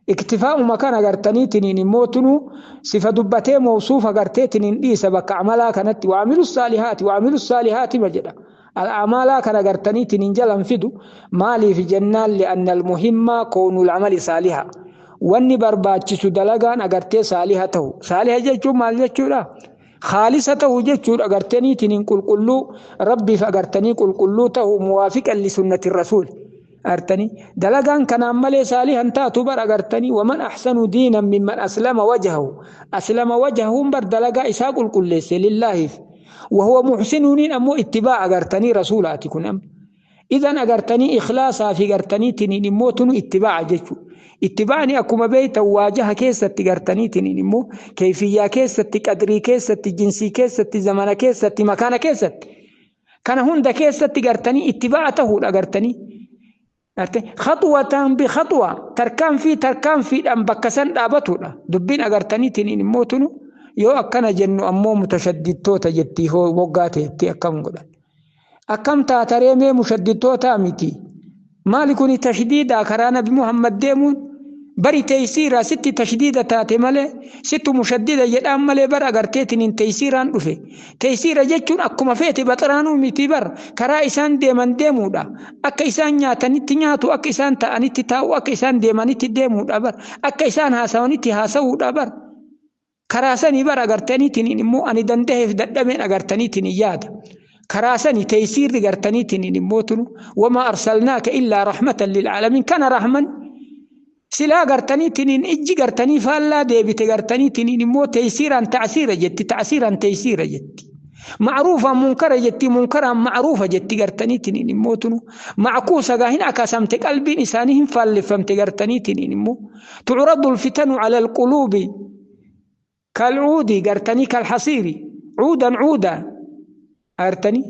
iktifaa'uma kana gartaniitiniin immoo tunu sifa dubbatee mawsuufa garteetiniin dhiisa bakka amalaa kanatti. وعملوا الصالحات, وعملوا الصالحات ma jedha, al'amaalaa kana gartaniitiniin jalan fidu. Maaliif jennaan, لأن المهم كون العمل صالحا, wanni barbaachisu dalagaan agartee saaliha ta'u. Saaliha jechuun maal jechuudha? Khaalisa ta'u jechuudha, agartaniitiniin qulqulluu, Rabbiif agartanii qulqulluu ta'u, موافقا لسنة الرسول. Agartanii dalagaan kanaan malee saalihan taatu bar. Agartanii ومن أحسن دينا ممن أسلم وجهه, أسلم وجهه bar dalagaa isaa qulqulleesse lillaahiif, وهو محسن uniin ammoo ittibaa agartanii rasuulaati kun. Amma idan agartanii ikhlaasaa fi gartaniitiniin immoo tunu ittibaa'a jechuudha. Ittibaani akkuma beeytan waajaha keessatti gartaniitiniin immoo keeyfiyyaa keessatti, qadrii keessatti, jinsii keessatti, zamana keessatti, makaana keessatti, kana hunda keessatti gartanii ittibaa'a tahuudha. Agartanii خطوة بخطوة, tarkaanfii tarkaanfiidhaan bakka san dhaabatudha dubbiin. Agartaniitiin immoo tunu yoo akkana jennu ammoo mutashaddidtoota jettii hoo moggaa ta'etti akkam godhan, akkam taataree? Mee mushaddidtoota miti, maali kuni tashdiida? Karaa Nabi Muhammad deemuun bari teeysiira. Sitti tashdiida taate malee, sittu mushaddida jedhaan malee, bara agarteetiin teeysiiraan dhufe. Teeysiira jechuun akkuma feete baxaraanuu miti bar. Karaa isaan deeman deemuudha, akka isaan nyaatanitti nyaatu, akka isaan ta'anitti taa'u, akka isaan deemanitti deemuudha bar, akka isaan haasawanitti haasawuudha bar. Karaa sanii bar agartaniitiin immoo ani dandaheef dadhabeen agartaniitiin yaada. Karaa sani teeysiirri gartaniitiin immoo tunu وما أرسلناك إلا رحمة للعالمين. Kana rahman silaa gartaniitiin ijji gartanii faallaa deebite gartaniitiin immoo teeysiiraan ta'siira jetti, ta'siiraan teeysiira jetti, macruufaan munkara jetti, munkaraan macruufa jetti. Gartaniitiin immoo tunu mackuusa gaa hin akasamte, qalbiin isaanii hin faalleffamte. Gartaniitiin immoo تعرض الفتن على القلوب كالعود gartanii كالحصير عودا عودا. Agartanii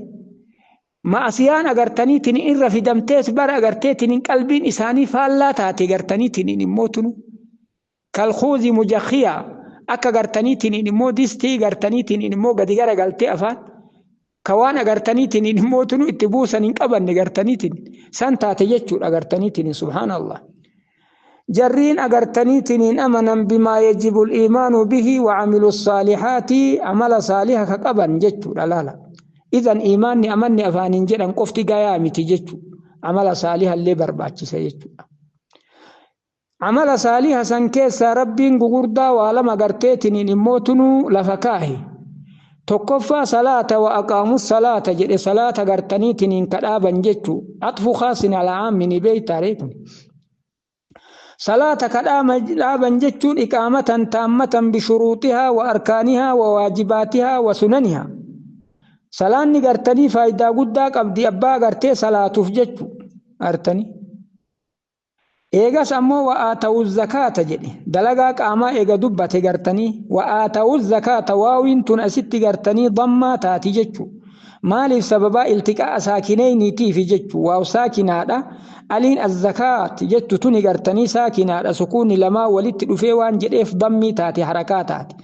ma'asiyaan agartaniitiin irra fidamtees bara agarteetiin qalbiin isaanii faallaa taate. Gartaniitiin immoo tunu كالخوذ مجخية, akka gartaniitiin immoo distii gartaniitiin immoo gadi gara galtee afaan. Ka waan agartaniitiin immootunu itti buusan hin qabanne gartaniitiin san taate jechuudha agartaniitiin subhaanallah. Jarriin agartaniitiin amanan bimaa yajibu iimaanu bihi wa camilu saalihaati amala saaliha ka qaban jechuudha laala. Idan iimaanni amanni afaaniin jedhan qofti gayaa miti jechuudha. Amala saaliha illee barbaachisa jechuudha. Amala saaliha san keessaa Rabbiin gugurdaa waa lama garteetiniin immootunuu lafa kaahe. Tokkoffaa salaata wa aqaamu salaata jedhe salaata gartaniitiniin kadhaaban jechuu. Axfu khaasin alaa aammini beeytaaree kun. Salaata kadhaaban jechuun iqaamatan taammatan bishuruuxihaa wa arkaanihaa wa waajibaatihaa wa sunanihaa. Salaanni gartanii faayidaa guddaa qabdi abbaa gartee salaatuuf jechuu gartanii. Eegas ammoo wa'aata'u zakaata jedhe dalagaa qaamaa eega dubbate gartanii wa'aata'u zakaata waawiin tun asitti gartanii dammaa taati jechuu. Maaliif sababaa iltiqaa saakineyniitiifi jechuu waaw saakinaadha aliin azzakaat jettu tuni gartanii saakinaadha sukuunni lamaa walitti dhufee waan jedheef dammii taate harakaa taate.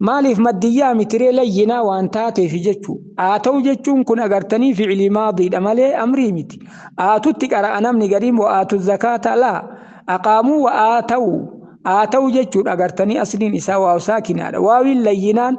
Maaliif maddiyyaa mitiree layyinaa waan taateef jechuu haa ta'u jechuun kun agartanii ficilii maadiidha malee amrii miti. Aatutti qara'a namni gariin wa'aatu zakaata laa aqaamuu wa'aa ta'u haa ta'u jechuudha agartanii asliin isaa waaw saakinaadha. Waawiin layyinaan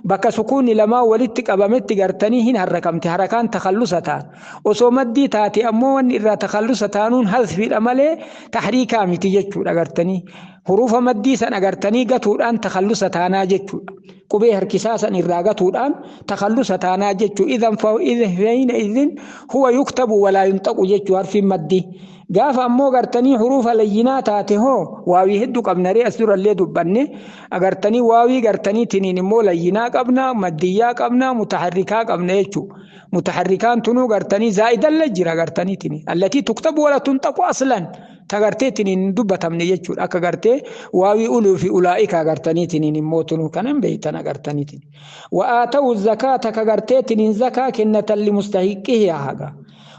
bakka sukuunni lamaa walitti qabametti gartanii hin harrakamte harakaan takallusa ta'an. Osoo maddii taate ammoo wanni irraa takallusa taanuun hasfiidha malee tahriikaa miti jechuudha agartanii. Hurufa maddii san agartanii gatuudhaan takallusa taanaa jechuudha. Qubee harkisaa san irraa gatuudhaan takallusa taanaa jechuudha. Idan fa'ina idin huwa yuktabu walaa yunxaqu jechuu harfiin maddii. Gaafa ammoo gartanii hurufa layyinaa taate hoo waawii hedduu qabna ree as durallee dubbanne agartanii waawii gartanii tiniin immoo layyinaa qabna maddiyyaa qabna mutaharrikaa qabna jechuudha. Mutaharrikaan tunuu gartanii zaa'idallee jira gartanii tiniin allatii tuktabu wala tunxaqu aslan tagartee tiniin hin dubbatamne jechuudha. Akka gartee waawii uluu fi ulaa'ika gartanii tiniin immoo tunuu kanan beeytan agartanii tiniin. Wa'aata'u zakaata ka gartee tiniin zakaa kennatan limustahiqqihi haga.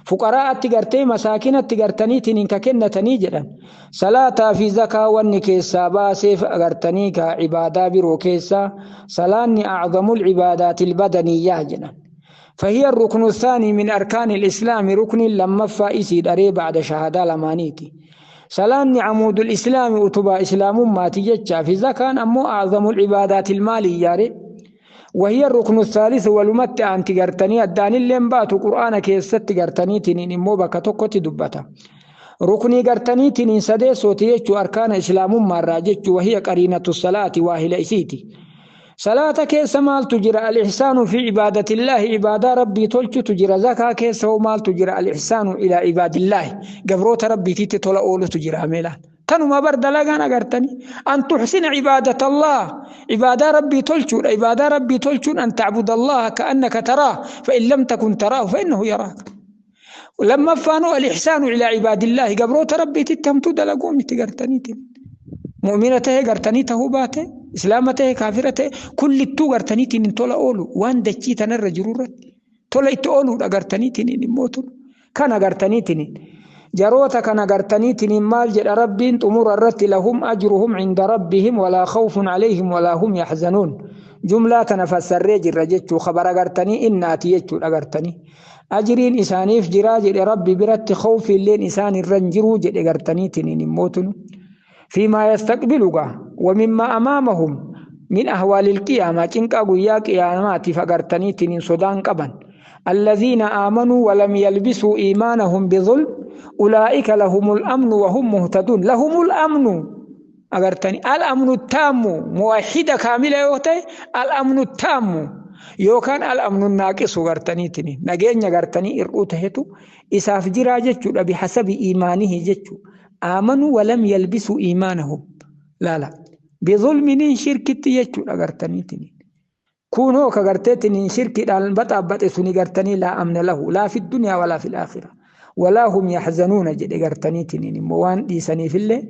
Fuqaraa'atti gartee masaakinatti gartanii tiniin ka kennatanii jedhan. Salaataa fi zakaa wanni keessaa baaseef agartanii ka ibaadaa biroo keessaa salaanni acdamul cibaadaatil badaniyyaa jedhan. فهي الركن الثاني من أركان الإسلام ركن لما فائسي دري بعد شهادة لمانيتي. سلام عمود الإسلام أتبا إسلام ما تجتشا في زكاة أمو أعظم العبادات المالية وهي الركن الثالث ولمت أن تقرتني الداني اللي انباتو قرآن كيست تقرتني تنين إمو بك تقوتي دبتا. ركني قرتني تنين سدي صوتي أركان إسلام ما راجتش وهي قرينة الصلاة واهل إسيتي. صلاة كيس مال تجرى الإحسان في عبادة الله عبادة ربي تلت تجرى زكاة كيس مال تجرى الإحسان إلى عباد الله قبروت ربي تيتي طول أولو تجرى ميلا تنو ما برد لغانا قرتني أن تحسن عبادة الله عبادة ربي تلت عبادة ربي تلت أن تعبد الله كأنك تراه فإن لم تكن تراه فإنه يراك. ولما فانوا الإحسان إلى عباد الله قبروت ربي تتهمتو دلقومي تقرتني مؤمنته قرتني تهوباته إسلامته كافرته كل التو قرتني تنين تولا أولو وان دجي تنر جرورت تولا إتو أولو قرتني تنين موتو كان قرتني تنين جروتا كان قرتني تنين مال جل ربين تمر الرت لهم أجرهم عند ربهم ولا خوف عليهم ولا هم يحزنون. جملة تنفسر رجل رجتو خبر قرتني إناتيتو قرتني أجرين إسانيف جراجل ربي برت خوف اللين إسان الرنجرو جل قرتني تنين موتن فيما يستقبلك ومما أمامهم من أهوال القيامة تنكا قيا قيامات فقرتني تنين صدان قبا الذين آمنوا ولم يلبسوا إيمانهم بظلم أولئك لهم الأمن وهم مهتدون. لهم الأمن أقرتني الأمن التام موحدة كاملة يوتي الأمن التام يوكان الأمن الناقص قرتني تنين نجين قرتني إرؤتهتو إساف جرا جتشو بحسب إيمانه جتشو آمنوا ولم يلبسوا إيمانهم لا لا بظلم شركة يجو أغرتني تنين كونوا كغرتني شركة البطابة سني غرتني لا أمن له لا في الدنيا ولا في الآخرة ولا هم يحزنون جد غرتني تنين موان ديسني في الله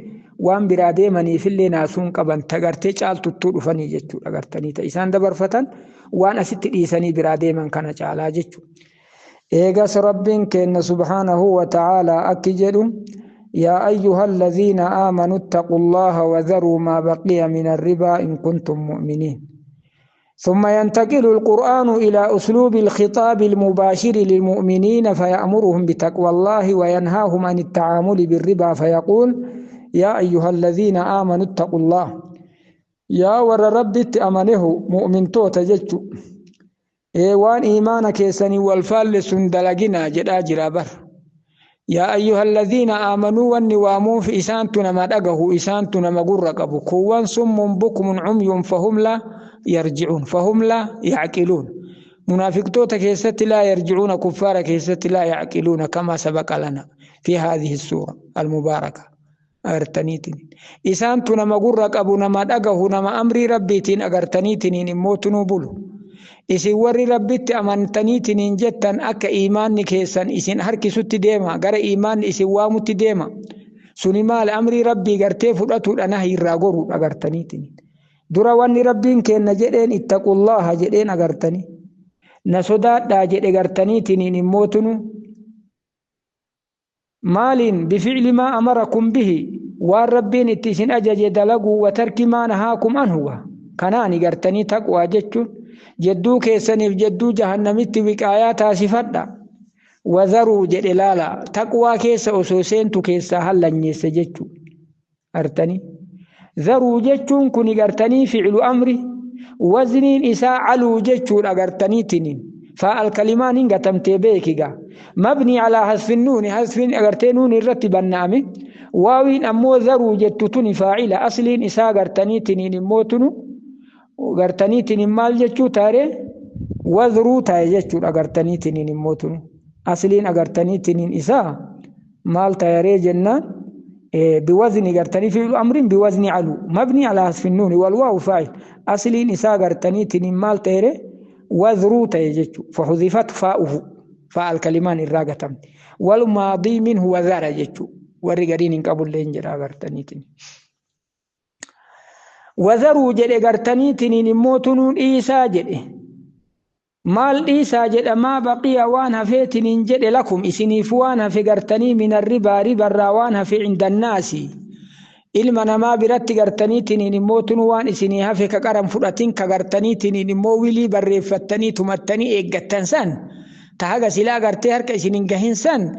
وان برادي مني في الله ناسون قبن تغرتي چالتو تودفني جچو أغرتني تيسان دبرفتن وان أست ديسني برادي من كان چالا جچو إيغاس ربين كن سبحانه وتعالى أكجدو يا أيها الذين آمنوا اتقوا الله وذروا ما بقي من الربا إن كنتم مؤمنين. ثم ينتقل القرآن إلى أسلوب الخطاب المباشر للمؤمنين فيأمرهم بتقوى الله وينهاهم عن التعامل بالربا فيقول يا أيها الذين آمنوا اتقوا الله يا ور ربي أمنه مؤمن توتا جتشو إيوان إيمانك كيسني والفال سندلقنا جدا جرابر يا أيها الذين آمنوا والنوامون في إسانتنا ما دقه إسانتنا ما قرقبوا كوان صم بكم عمي فهم لا يرجعون فهم لا يعقلون منافق توتا كيست لا يرجعون كفار كيست لا يعقلون كما سبق لنا في هذه السورة المباركة أغرتنيتين إسانتنا ما قرقبوا نما دقه نما أمري ربيتين أغرتنيتين إموتنو بلو isin warri rabbitti amantaniitiniin jettan akka iimaanni keessan isin harkisutti deema gara iimaanni isin waamutti deema suni maal amrii rabbii gartee fudhatuudha nahi irraa goruudha agartaniitiin dura wanni rabbiin kenna jedheen ittaqullaha jedheen agartanii na sodaadhaa jedhe gartaniitiniin immootunu maaliin bificli maa amarakum bihi waan rabbiin itti isin ajaje dalaguu wa tarki maa nahaakum anhuwa kanaani gartanii taqwaa jechuun jedduu keessaniif jedduu jahannamitti wiqaayaa taasifadha wazaruu jedhe laala taqwaa keessa osoo seentu keessaa hallanyeesse jechuu artanii zaruu jechuun kun gartanii ficlu amri wazniin isaa caluu jechuudha gartaniitiniin faa'al kalimaan hin gatamtee beekiga mabni calaa hasfin nuuni hasfin agartee nuuni irratti banna'ame waawiin ammoo zaruu jettu tuni faacila asliin isaa gartaniitiniin immoo tunu gartaniitiniin maal jechuu taare wazruu taa'e jechuudha gartaniitiniin immoo tunu asliin agartaniitiniin isaa maal taaree jennaan biwazni gartanii fi'lu amrin biwazni calu mabni calaa hasfi nuuni walwaawu faa'il asliin isaa gartaniitiniin maal ta'ere wazruu ta'e jechuu faxudifat faa'uhu faa'al kalimaan irraa gatamte walmaadii minhu wazara jechuu warri gariin hin qabulleen jedha gartaniitiniin. Wazaruu jedhe gartaniitiniin immoo tunuun dhiisaa jedhe maal dhiisaa jedha maa baqiya waan hafeetiniin jedhe lakum isiniif waan hafe gartanii min arribaa ribarraa waan hafe cindannaasi ilma namaa biratti gartaniitiniin immoo tunu waan isinii hafe ka qaran fudhatin ka gartaniitiniin immoo wilii barreeffattanii tumattanii eeggattan san ta haga silaa gartee harka isinin gahin san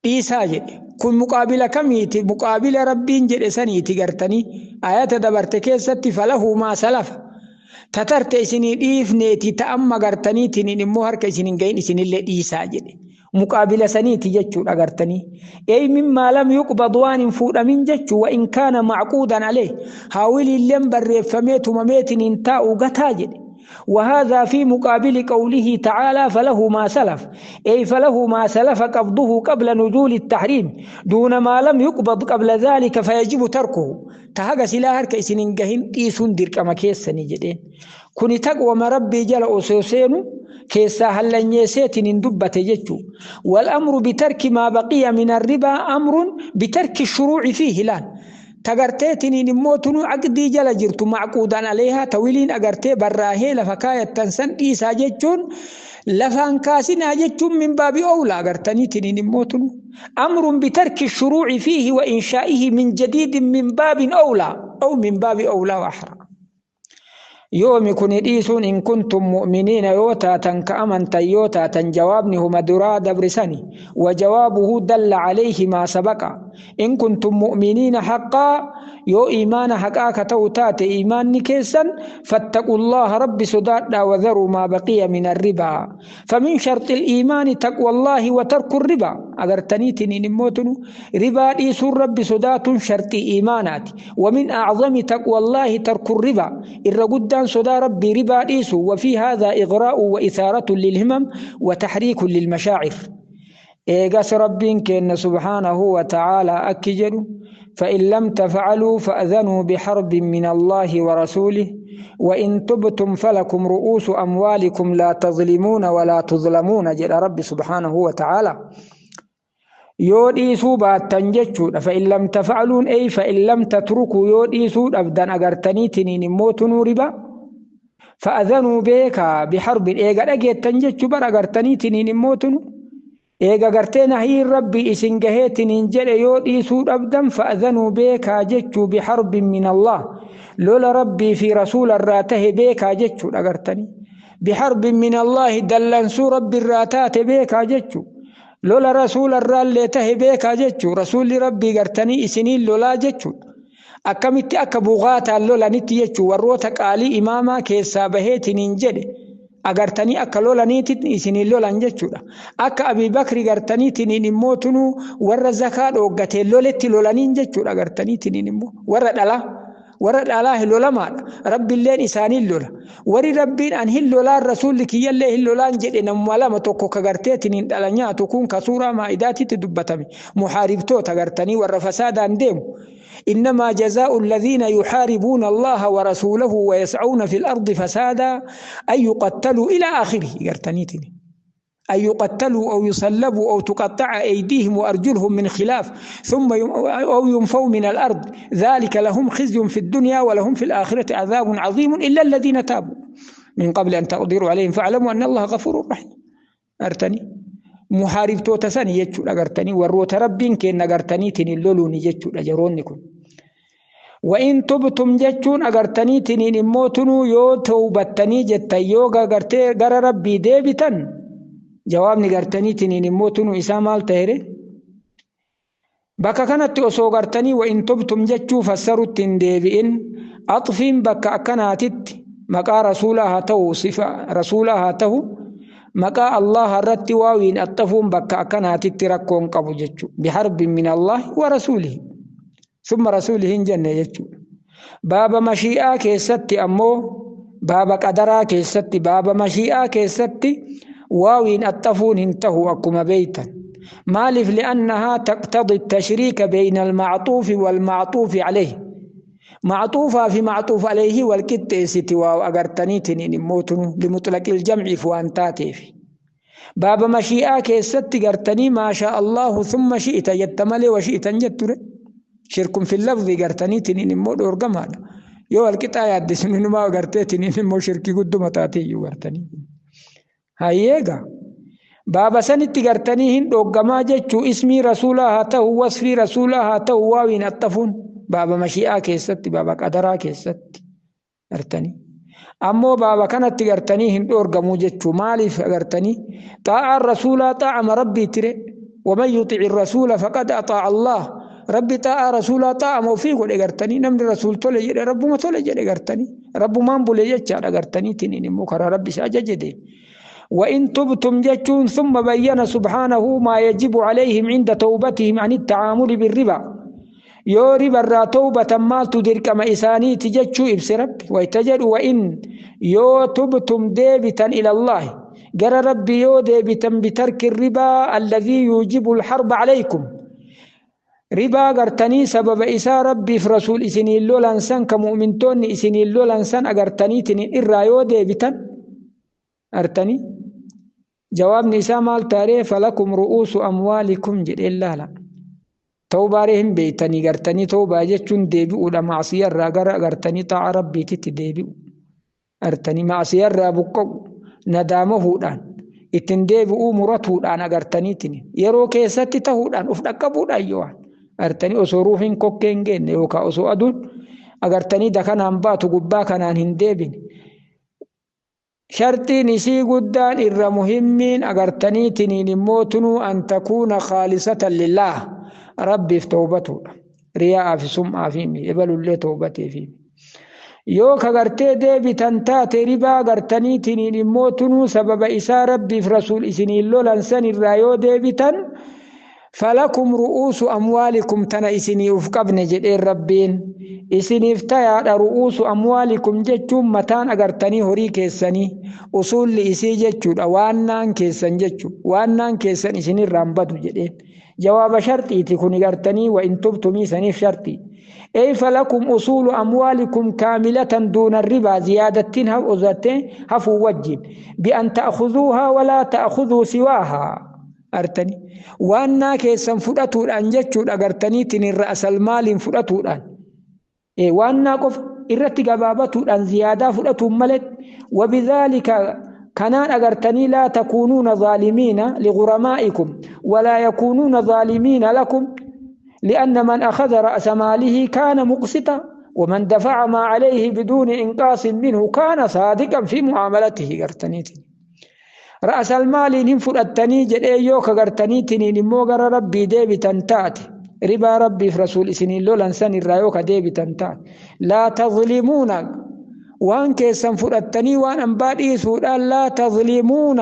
dhiisaa jedhe kun muqaabila kamiiti muqaabila rabbiin jedhe saniiti gartanii ayata dabarte keessatti falahu maa salafa tatarte isinii dhiifneeti ta amma gartaniitiniin immoo harka isinin gahin isinillee dhiisaa jedhe muqaabila saniiti jechuudha gartanii ey mimmaa lam yuqbad waan hin fuudhamin jechuu wa in kaana macquudan alee haawiliilleen barreeffamee tumameetiniin taa'u gataa jedhe وهذا في مقابل قوله تعالى فله ما سلف أي فله ما سلف قبضه قبل نزول التحريم دون ما لم يقبض قبل ذلك فيجب تركه تهجا سلا هرك إسنين جهن إيسون ديرك أما كيسني جدين كوني تقوى ما ربي جل أسوسينو كيسا هلن يسيتن دبة جتشو والأمر بترك ما بقي من الربا أمر بترك الشروع فيه لان tagarteetiniin immoo tunuu aqdii jala jirtu macquudan aleehaa tawiliin agartee barraahee lafa kaayattan san dhiisaa jechuun lafaan kaasinaa jechuun min baabi owla agartaniitiniin immoo tunu amrun bitarki shuruuci fiihi wa inshaa'ihi min jadiidin min baabin owlaa aw min baabi owlaa wa ahra yoomi kuni dhiisuun in kuntum mu'miniina yoo taatan ka amantan yoo taatan jawaabni huma duraa dabrisani wa jawaabuhu dalla calayhi maa sabaqa in kuntum mu'miniina haqqaa yoo iimaana haqaa ka ta'u taate iimaanni keessan fattaqullaha rabbi sodaadhaa wadharuu maa baqiya min arribaa famin sharxi liimaani taqwallaahi wa tarku ribaa agartaniitiniin immoo tunu ribaa dhiisuun rabbi sodaatun sharxii iimaanaati ومن أعظم تقوى الله ترك الربا إر قدان صدا ربي ربا ديسو وفي هذا إغراء وإثارة للهمم وتحريك للمشاعر إيغاس ربين كأن سبحانه وتعالى أكجلوا فإن لم تفعلوا فأذنوا بحرب من الله ورسوله وإن تبتم فلكم رؤوس أموالكم لا تظلمون ولا تظلمون جل رب سبحانه وتعالى yoo dhiisuu baattan jechuudha fa'in lam tafa'aluun ey fa'in lam tatrukuu yoo dhiisuu dhabdan agartaniitiniin immoo tunuu riba fa'adhanuu beekaa biharbin eega dhageettan jechuu bar agartaniitiniin immoo tunu eega gartee nahiin rabbi isin gaheetiniin jedhe yoo dhiisuu dhabdan fa'adhanuu beekaa jechuu biharbin min allah Lola Rabbii fi rasuula irraa tahe beekaa jechuudha agartanii. Biharbin min Allaahi, dallansuu Rabbi irraa taate beekaa jechuu. Lola rasuula irraallee tahe beekaa jechuu. Rasuulli Rabbii gartanii isiniin lolaa jechuudha. Akkamitti akka buqaataan lolanitti jechuu, warroota qaalii imaamaa keessaa baheetiniin jedhe agartanii akka lolaniitti isiniin lolan jechuudha. Akka Abii Bakri gartaniitiniin immoo tunuu warra zakaa dhooggatee loletti lolaniin jechuudha agartaniitiniin immoo warra dhalaa. Warra dhalaa hin lolamaadha. Rabbiilleen isaaniin lola. Warri Rabbiin an hin lolaan, rasuulli kiyyallee hin lolaan jedhe namuma lama, tokko ka garteetiniin dhala nyaatu kun ka suuraa Maa'idaatitti dubbatame. Muhaaribtoota gartanii warra fasaadaan deemu. إنما جزاء الذين يحاربون الله ورسوله ويسعون في الأرض فسادا أن يقتلوا إلى آخره قرتنيتني، أن يقتلوا أو يصلبوا أو تقطع أيديهم وأرجلهم من خلاف ثم أو ينفوا من الأرض، ذلك لهم خزي في الدنيا ولهم في الآخرة عذاب عظيم، إلا الذين تابوا من قبل أن تقدروا عليهم فاعلموا أن الله غفور رحيم. أرتني muhaaribtoota sani jechuudha gartanii, warroota Rabbiin kenna gartaniitiin loluuni jechuudha jaroonni kun. وإن تبتم jechuun agartaniitiin immoo tunuu yoo tawbattanii jettan, yoo gartee gara Rabbii deebitan, jawaabni gartaniitiin immoo tunuu isaa maal ta'ere? Bakka kanatti osoo gartanii وإن تبتم jechuu fassarutti hin deebi'in, axfiin bakka akkanaatitti maqaa rasuulaa haa ta'u, sifa rasuulaa haa ta'u, maqaa Allah irratti waawiin axxafuun bakka akkanaatitti rakkoon qabu jechuudha. بحرب من الله ورسوله ثم رسوله hin jenne jechuudha. Baaba mashii'aa keessatti ammoo, baaba qadaraa keessatti, baaba mashii'aa keessatti waawiin axxafuun hin tahu akkuma beeytan. Maaliif? لأنها تقتضي التشريك بين المعطوف والمعطوف عليه. معطوفا في معطوف عليه والقطيسiti waaw agartaniitiin immootunu لمطلق الجمع waan taateef. Baaba mashii'aa keessatti gartanii ما شاء الله ثم شئت jetta malee وشئت hin jetture. شرك في اللفظ gartaniitiin immoo dhoorgamaadha. Yoo walqixaa yaadde sunumaa garteetiin immoo shirkii gudduma taateeyyuu gartanii. Hayyeega. Baaba sanitti gartanii hin dhooggamaa jechuu, ismii rasuulaa haa ta'u, wasfii rasuulaa haa ta'u, waawiin axxafuun baaba mashii'aa keessatti, baaba qadaraa keessatti gartanii. Ammoo baaba kanatti gartanii hin dhoorgamuu jechuu. Maaliif gartanii? Xaa'aan rasuulaa xaa'ama Rabbii tire. ومن يطع الرسول فقد أطاع الله. Rabbi xaa'aa rasuulaa xaa'ama ofii godhe gartanii. Namni rasuul tole jedhe Rabbuma tole jedhe gartanii, Rabbumaan bule jechaadha gartanii tiniin immoo karaa Rabbi isa ajaje deeme. وإن تبتم jechuun ثم بين سبحانه ما يجب عليهم عند توبتهم عن التعامل بالربا. Yoo ribarraa tawbatan maaltu dirqama isaaniiti jechuu ibse Rabbi wayta jedhu: وإن yoo تبتم deebitan إلى الله gara Rabbi yoo deebitan بترك الربا الذي يوجب الحرب عليكم, ribaa gartanii sababa isaa Rabbiif rasuul isiniin lolan san, ka mu'mintoonni isiniin lolan san agartaniitiin irraa yoo deebitan artanii, jawaabni isaa maal taaree? فلكم رؤوس أموالكم jedheen laala. Tawbaaree hin beeytanii gartanii, tawbaa jechuun deebi'uudha, macsiyarraa gara gartanii xaa'a Rabbiititti deebi'u artanii, macsiyarraa buqqa'u, nadaamahuudhaan ittiin deebi'uu muratuudhaan agartaniitiin yeroo keessatti tahuudhaan uf dhaqqabuudhaan, yoo artanii osoo ruuhiin kokkee hin geenne yookaan osoo aduun agartanii dakanaan baatu gubbaa kanaan hin deebine. Shartiin isii guddaan irra muhimmiin agartaniitiniin immoo tunuu أن تكون خالصة لله, Rabbiif tawbatuudha. Riyaa'aa fi sum'aa fi ebalullee tawbateefi. Yoo ka gartee deebitan taate, ribaa gartaniitiniin immoo tunuu sababa isaa Rabbiif rasuul isiniin lolan san irraa yoo deebitan, فلكم رؤوس أموالكم tana isinii uf qabne jedheen Rabbiin. Isiniif tayaadha. رؤوس أموالكم jechuun mataan agartanii horii keessanii, usulli isii jechuudha, waannaan keessan jechuu, waannaan keessan isinirraan badu jedheen. Jawaaba sharxiiti kun gartanii, وإن تبتم saniif sharxii. أي فلكم أصول أموالكم كاملة دون الربا, ziyaadattiin hafuu wajjin, بأن تأخذوها ولا تأخذوا سواها artanii, waannaa keessan fudhatuudhaan jechuudha gartaniitiin, irra asal maaliin fudhatuudhaan, waannaa qofa irratti gabaabatuudhaan, ziyaadaa fudhatuun malee. وبذلك kanaan agartanii لا تكونون ظالمين لغرمائكم ولا يكونون ظالمين لكم، لأن من أخذ رأس ماله كان مقسطا. ومن دفع ما عليه بدون إنقاص منه كان صادقا في معاملته gartaniitiin. رأس المال hin fudhattanii jedhee yoo ka gartaniitiin immoo gara Rabbii deebitan taate, ribaa Rabbiif Rasuul isiniin lolan san irraa yoo ka deebitan taate, لا تظلمون, waan keessan fudhattanii waan ambaa dhiisuudhaan, لا تظلمون,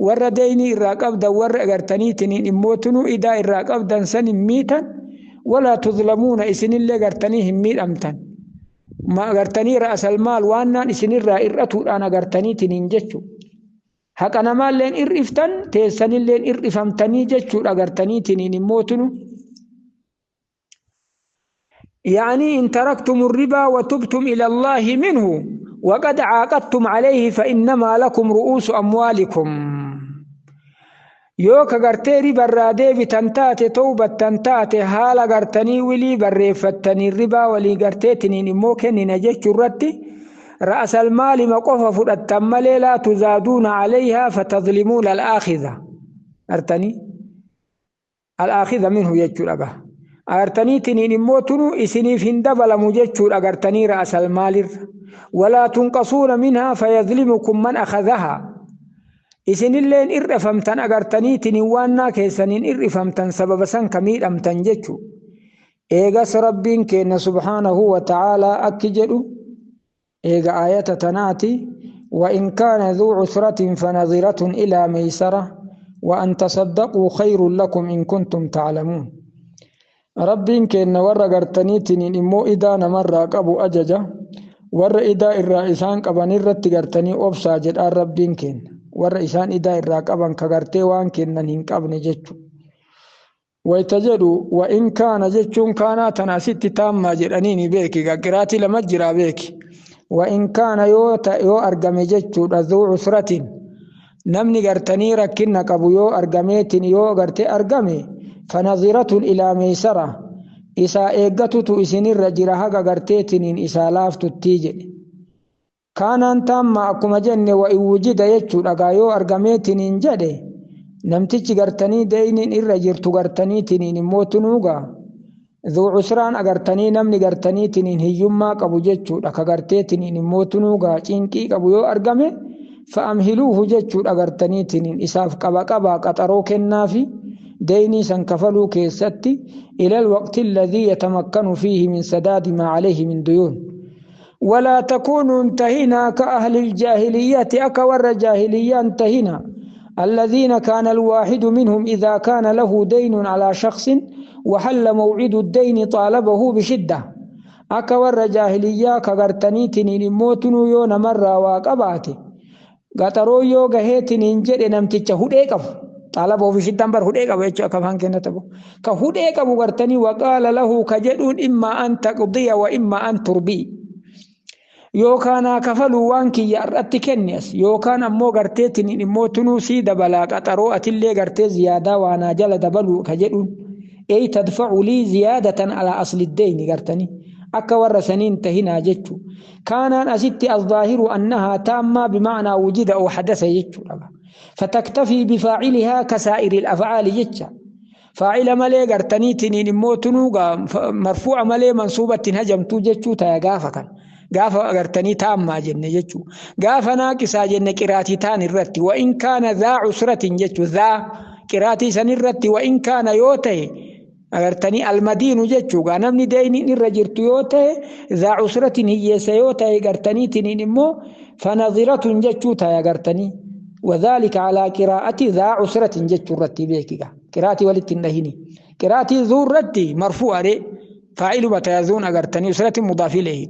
warra deynii irraa qabdan, warra agartaniitiin immoo tunuu idaa irraa qabdan san hin miitan, ولا تظلمون, isinillee gartanii hin miidhamtan. Ma agartanii رأس المال waan naan isinirraa irratuudhaan agartaniitiin jechu. Haqa namaalleen irriftan, teessanilleen irrifamtanii jechuudha agartaniitiin immoo tunu. يعني إن تركتم الربا وتبتم إلى الله منه وقد عاقدتم عليه فإنما لكم رؤوس أموالكم. Yoo ka gartee ribarraa deebitan taate, towbattan taate, haala gartanii wilii barreeffattanii ribaa walii garteetiniin immoo kennina jechuu irratti رأس المال ma qofa fudhattan malee, لا تزادون عليها فتظلمون الآخذ artanii الآخذ منه jechuudha gaha. Agartaniitiniin immoo tunu isiniif hin dabalamu jechuudha agartanii رأس المال irra. ولا تنقصون منها فيظلمكم من أخذها. Isinilleen irrifamtan agartaniitiniin waannaa keessaniin irrifamtan, sababa san ka miidhamtan jechu. Eegas Rabbiin keenya سبحانه وتعالى akki jedhu eega aayata tanaati: وإن كان ذو عسرة فنظرة إلى ميسرة وأن تصدقوا خير لكم إن كنتم تعلمون. Rabbiin keenya warra gartaniitiniin immoo idaa namarraa qabu ajaja. Warra idaa irraa isaan qaban irratti gartanii obsaa jedhaan Rabbiin keenya, warra isaan idaa irraa qaban ka gartee waan kennan hin qabne jechu. Wayta jedhu وإن كان jechuun kaanaa tana asitti taammaa jedhanii ni beeki, qiraatii lama jiraa beeki. وإن كان yoo argame jechuudha, ذو عسرة, namni gartanii rakkinna qabu yoo argameetiin yoo gartee argame, فنظرة إلى ميسرة, isaa eeggatutu isinirra jira haga garteetiniin isaa laaftuttii jedhe. Kaanaan taamma akkuma jenne وإن وجد jechuudha gaa. Yoo argameetiniin jedhe namtichi gartanii deeyniin irra jirtu gartaniitiniin immoo tunuugaa ذو عسرة n agartanii namni gartaniitiniin hiyyummaa qabu jechuudha, ka garteetiniin immoo tunuugaa cinqii qabu yoo argame, فأمهلوه jechuudha agartaniitiniin isaaf qaba qabaa qaxaroo kennaafi deynii san kafaluu keessatti, إلى الوقت الذي يتمكن فيه من سداد ما عليه من ديون. ولا تكونوا انتهنا كأهل الجاهلية, akka warra جاهلية انتهنا, الذين كان الواحد منهم إذا كان له دين على شخص وحل موعد الدين طالبه بشدة. Akka warra jaahiliyyaa ka gartaniitiniin immootunuu yoo namarraa waa qabaate, qaxaroo yoo gaheetiniin jedhe namticha hudhee qabu, طالبه بشدة bar hudhee qabu jechuu akka afaan keenya ta'u ka hudhee qabu gartanii, وقال له ka jedhuun, إما أن تقضي وإما أن تربي, yookaan haa kafaluu waan kiyya irratti kenni as, yookaan ammoo garteetiniin immoo tunuu sii dabalaa qaxaroo atillee gartee ziyaadaa waanaa jala dabaluu ka jedhuun, أي تدفع لي زيادة على أصل الدين. Gartanii akka warra saniin tahinaa jechuu. Kaanaan asitti الظاهر أنها تامة بمعنى وجد أو حدث jechuudha, فتكتفي بفاعلها كسائر الأفعال jecha. Faa'ila malee gartaniitiniin immoo tunuu marfuu'a malee mansuubatti hin hajamtuu jechuu taya gaafa kan gaafa agartanii taammaa jenne jechuu. Gaafa naaqisaa jenne qiraatii taan irratti وإن كان ذا عسرة jechuu, ذا qiraatii san irratti وإن كان yoo ta'e agartanii المدين jechuu gaa, namni deeyniin irra jirtu yoo ta'e, ذا عسرة hiyyeessa yoo ta'e gartaniitiniin immoo فنظرة jechuu ta'e agartanii. وذلك على قراءة ذا عسرة jechuu irratti beekiga, qiraatii walitti hin dhahini. Qiraatii ذو irratti marfuu'a de faa'iluma ta'e ذو n agartanii, عسرة مضاف إليه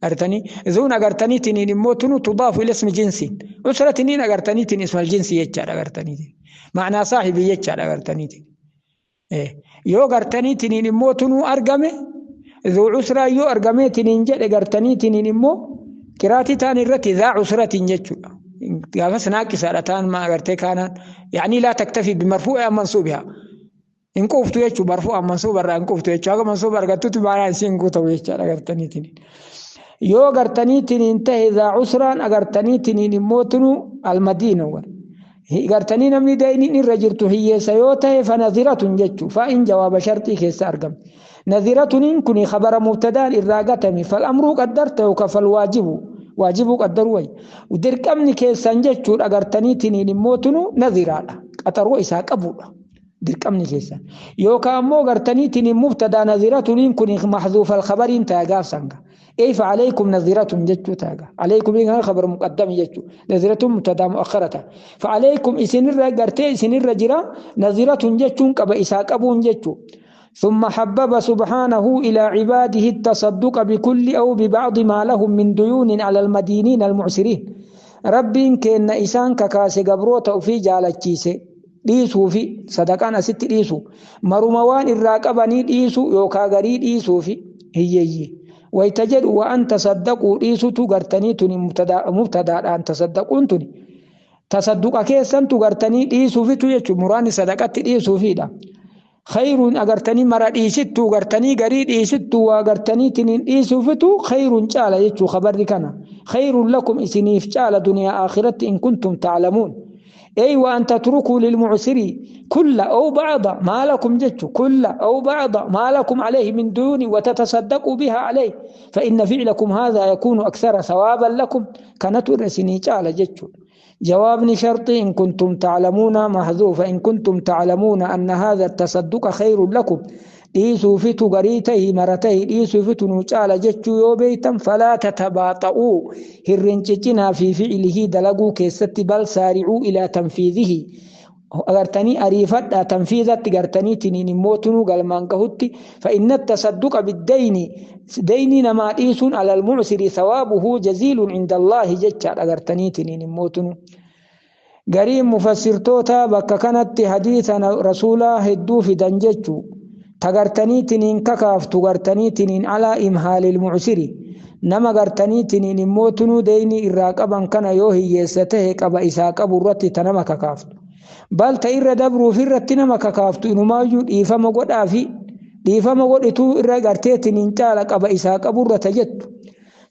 agartanii, ذو n agartaniitiniin immoo tunu تضاف إلى اسم جنس, عسرة niin agartaniitiin اسم الجنس jechaadha agartaniitiin, معنى صاحبي jechaadha agartaniitiin. Yoo gartaniitiniin immoo tunuu argame ذو عسرة yoo argameetiniin jedhe gartaniitiniin immoo qiraatii taan irratti ذا عسرة jechuudha. Gaafas naaqisaadha taan ma agartee kaanaan, يعني لا تكتفي بمرفوع منصوبها, hin quuftu jechuu, مرفوع منصوب irraa hin quuftu jechuu, haga منصوب argattutti maanaa isiin guutamu jechaadha agartaniitiin. Yoo gartaniitiniin ta'e ذا عسرة n agartaniitiniin immoo tunu المدين. Gartanii namni deyniin irra jirtu hiyyeessa yoo ta'e fanadhiratun jechuu fa'in jawaaba sharxii keessa argamti. Nadhiratuniin kun khabara mubtadaan irraa gatame fal'amruu qaddarta yookaan falwaajibu waajibuu qaddaru wayi. Dirqamni keessan jechuudha gartaniitiniin immoo tunu nadhiraadha. Qaxaroo isaa qabudha. Dirqamni keessan. Yookaan ammoo gartaniitiniin mubtadaa nadhiratuniin kun maxzuuf alkhabariin ta'a gaafsanga. أي فعليكم نظيرة جتو تاغا عليكم إن خبر مقدم جتو نظيرة مبتدا مؤخرة فعليكم إسن الرجرتي إسن الرجرة نظيرة جتو قبا إساق أبون جتو. ثم حبب سبحانه إلى عباده التصدق بكل أو ببعض ما لهم من ديون على المدينين المعسرين. ربين كأن إسان ككاسي قبروتا في جالتشيسي dhiisuu fi sadaqaan asitti dhiisu maruma waan irraa qabanii dhiisu yookaan garii dhiisuu fi hiyyeeyyii. ويتجد وأن تصدقوا إيسو تغرتني تني مبتدا أن تصدقون تني تصدق كيسن تغرتني إيسو في تيجو مراني صدقات إيسو في دا خير أغرتني مرا إيسو تغرتني غريد إيسو وغرتني تنين إيسو في تو خير تعالى يجو خبر كنا خير لكم إسنيف تعالى دنيا آخرة إن كنتم تعلمون. أي وأن تتركوا للمعسر كل أو بعض ما لكم جدت كل أو بعض ما لكم عليه من ديون وتتصدقوا بها عليه فإن فعلكم هذا يكون أكثر ثوابا لكم كانت الرسني تعالى جدت. جواب شرط إن كنتم تعلمون محذوف إن كنتم تعلمون أن هذا التصدق خير لكم dhiisuu fi garii tahi mara tahi dhiisuu fi tunuu caala jechuu yoo beeytan falaa tatabaata'uu hirrincicinaa fi ficilihii dalaguu keessatti bal saari'uu ilaa tanfiizihi agartanii ariifadhaa tanfiizatti gartanii tiniin immoo tunuu galmaan gahutti fa'inna tasadduqa biddayni deynii namaa dhiisuun alal mucsiri sawaabuhu jaziilun cinda allaahi jechaadha agartanii tiniin immoo tunuu. Gariin mufassirtoota bakka kanatti hadiisa rasuulaa hedduu fidan jechuu tagartanii tiniin kakaaftu gartanii tiniin alaa imhaalil mucsiri nama gartanii tiniin immoo tunuu deynii irraa qaban kana yoo hiyyeessa tahe qaba isaa qabu irratti ta nama kakaaftu bal ta irra dabruuf irratti nama kakaaftu inumaayyuu dhiifama godhaafi dhiifama godhituu irra gartee tiniin caala qaba isaa qabu irra ta jettu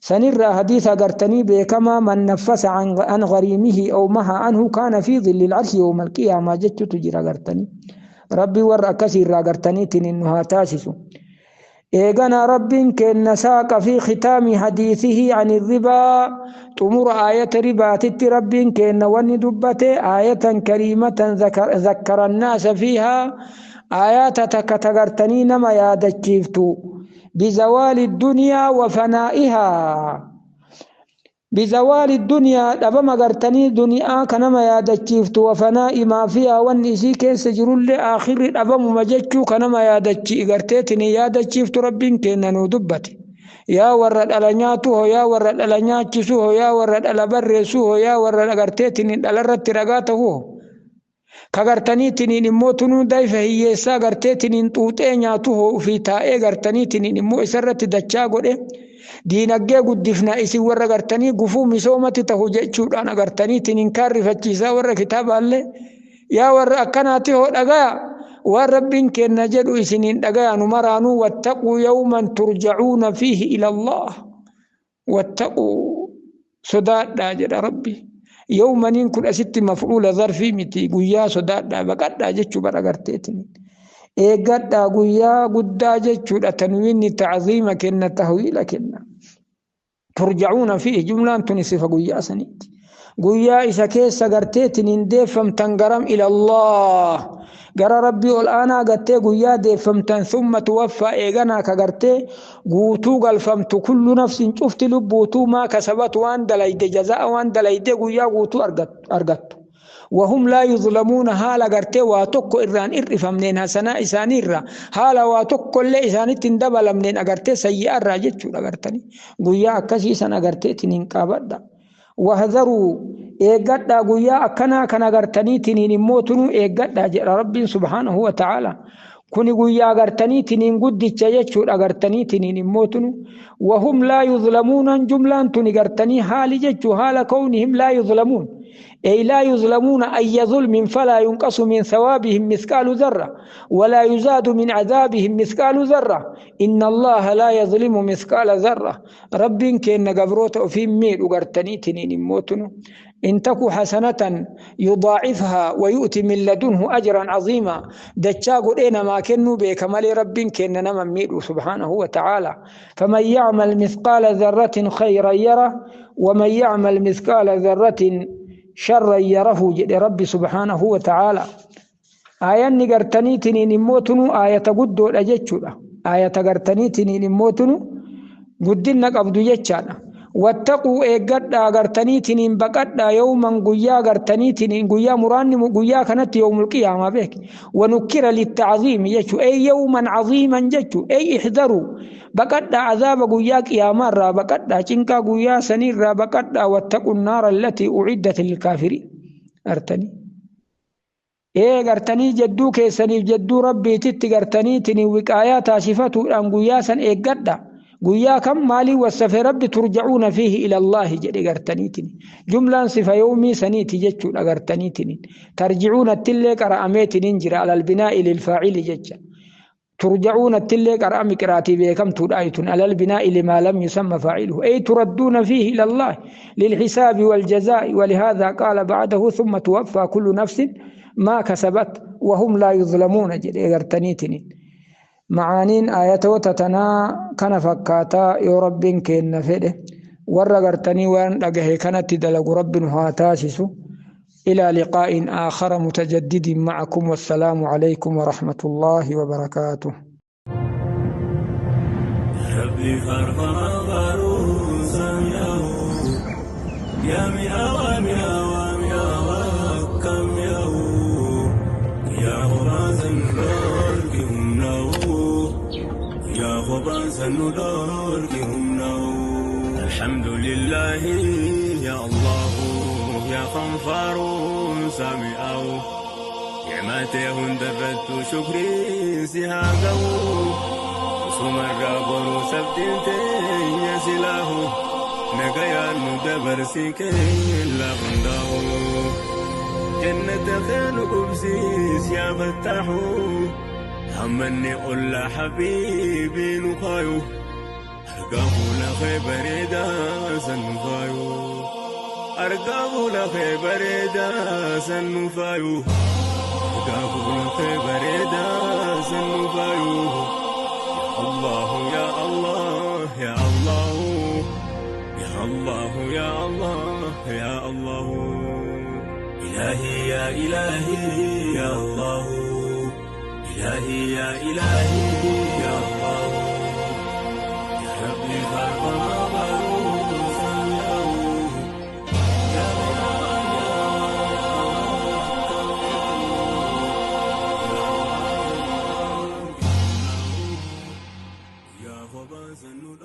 sanirraa hadiisa gartanii beekamaa man naffasa an ghariimihi aw maha anhu kaana fi dhilli l'arshi yawma alqiyaamaa jechuutu jira gartanii. Rabbi warra akkasii irraa gartaniitiin nu haa taasisu. Eegana rabbiin kenna saaqa fi khitaami hadiisihi ani ribaa xumura aayata ribaatitti rabbiin kenna wanni dubbate aayatan kariimatan zakkara annaasa fiihaa aayaata takka tagartanii nama yaadachiiftu bizawaali dunyaa wa fanaa'ihaa بزوال الدنيا دبما غرتني دنيا كنما يادچيفتو وفناء ما فيها ون إسي كيس جرول آخر دبما مجچو كنما يادچي غرتيتني يادچيفتو ربين كننو دبتي يا ورد ألنياتو هو يا ورد ألنياتشسو هو يا ورد ألبرسو هو يا ورد غرتيتني دلرت رغاته هو كغرتنيتني نموتنو دايفه هيسا غرتيتني طوطه نياتو هو في تاء غرتنيتني نمو اسرت دچا غده diinagdee guddifna isin warra gartanii gufuu misoomatti tahu jechuudhaan agartaniitiin hin kaarrifachiisaa warra kitaabaallee yaa warra akkanaati hoo dhagaya waan rabbiin kenna jedhu isiniin dhagaya nu maraanuu wattaquu yawman turjacuuna fiihi ila Allah wattaquu sodaadhaa jedha rabbi yawmaniin kun asitti maf'uula zarfii miti guyyaa sodaadhaa baqadhaa jechuu bara agarteetiin. Eeggadhaa guyyaa guddaa jechuudha tanwiinni ta'ziima kenna tahwiila kenna. Turjacuuna fiihi jumlaan tuni sifa guyyaa saniiti. Guyyaa isa keessa garteetiin hin deeffamtan garam ila Allah gara rabbii ol aanaa gartee guyyaa deeffamtan summa tuwaffaa eeganaa ka gartee guutuu galfamtu kullu nafsin cufti lubbuutuu maa kasabat waan dalayde jazaa'a waan dalayde guyyaa guutuu argattu. وهم لا يظلمون حال غرتي واتوكو إران إرفمنين حسنا إساني إرا حال واتوكو اللي إساني تندبلمنين أغرتي سيئة راجتشو أغرتني قويا أكسي سن أغرتي تنين قابدا وهذروا إيقادا قويا أكنا كان أغرتني تنين موتنو إيقادا جرى رب سبحانه وتعالى كوني قويا أغرتني تنين قد تشيتشو أغرتني تنين موتنو وهم لا يظلمون جملان تني غرتني حال جتشو حال كونهم لا يظلمون أي لا يظلمون أي ظلم فلا ينقص من ثوابهم مثقال ذرة ولا يزاد من عذابهم مثقال ذرة إن الله لا يظلم مثقال ذرة رب كأن قبروت في ميل وقرتني تنين موتنو إن تك حسنة يضاعفها ويؤتي من لدنه أجرا عظيما. دجا قدينا ما كنوا بك مالي رب كن نما ميدو سبحانه وتعالى. فمن يعمل مثقال ذرة خيرا يره ومن يعمل مثقال ذرة شرا يره جد ربي سبحانه وتعالى. آية نغرتني تنين موتنو آية قدو أجتشودا آية غرتني تنين موتنو قدنا قبضو جتشانا. واتقوا إيقادا غرتني تنين بقادا يوما قيا غرتني تنين قيا مرانم قيا كانت يوم القيامة بك. ونكر للتعظيم يجو أي يوما عظيما جتشو أي احذروا بقادا عذاب قيا قياما را بقادا چنكا قيا سنير را بقادا. واتقوا النار التي أعدت للكافرين. أرتني إيه غرتني جدو كيسني جدو ربي تت غرتني تني وقايا تاشفتو أن قيا سن إيقادا قيا كم مالي والسفر رب ترجعون فيه إلى الله جد غرتنيتني. جملة صفة يومي سنيتي جتشو غرتنيتني ترجعون التلك رأميتني انجر على البناء للفاعل جتش ترجعون التلك رأمي قراتي بكم تدايتن على البناء لما لم يسمى فاعله أي تردون فيه إلى الله للحساب والجزاء. ولهذا قال بعده ثم توفى كل نفس ما كسبت وهم لا يظلمون جد غرتنيتني. معانين آيات تتنا كان فكاتا يا رب كن فده ورغرتني وان دغه كانت دلغ رب هاتاسس. إلى لقاء آخر متجدد معكم والسلام عليكم ورحمة الله وبركاته. ربي يا الحمد لله يا الله يا خنفار سامعه نعمته اندفت شكري سهاقه سمر رابر سبتنتي يا سلاه نقيا ندبر سيكي لغنده جنة خير قبسيس يا فتاحو همني قل حبيبي نخايو أرقاه لخي بريدا سنفايو أرقاه لخي بريدا سنفايو أرقاه لخي بريدا سنفايو. يا الله يا الله يا الله يا الله يا الله يا الله إلهي يا إلهي يا الله إلهي يا إلهي يا الله يا ربي يا خباز النور.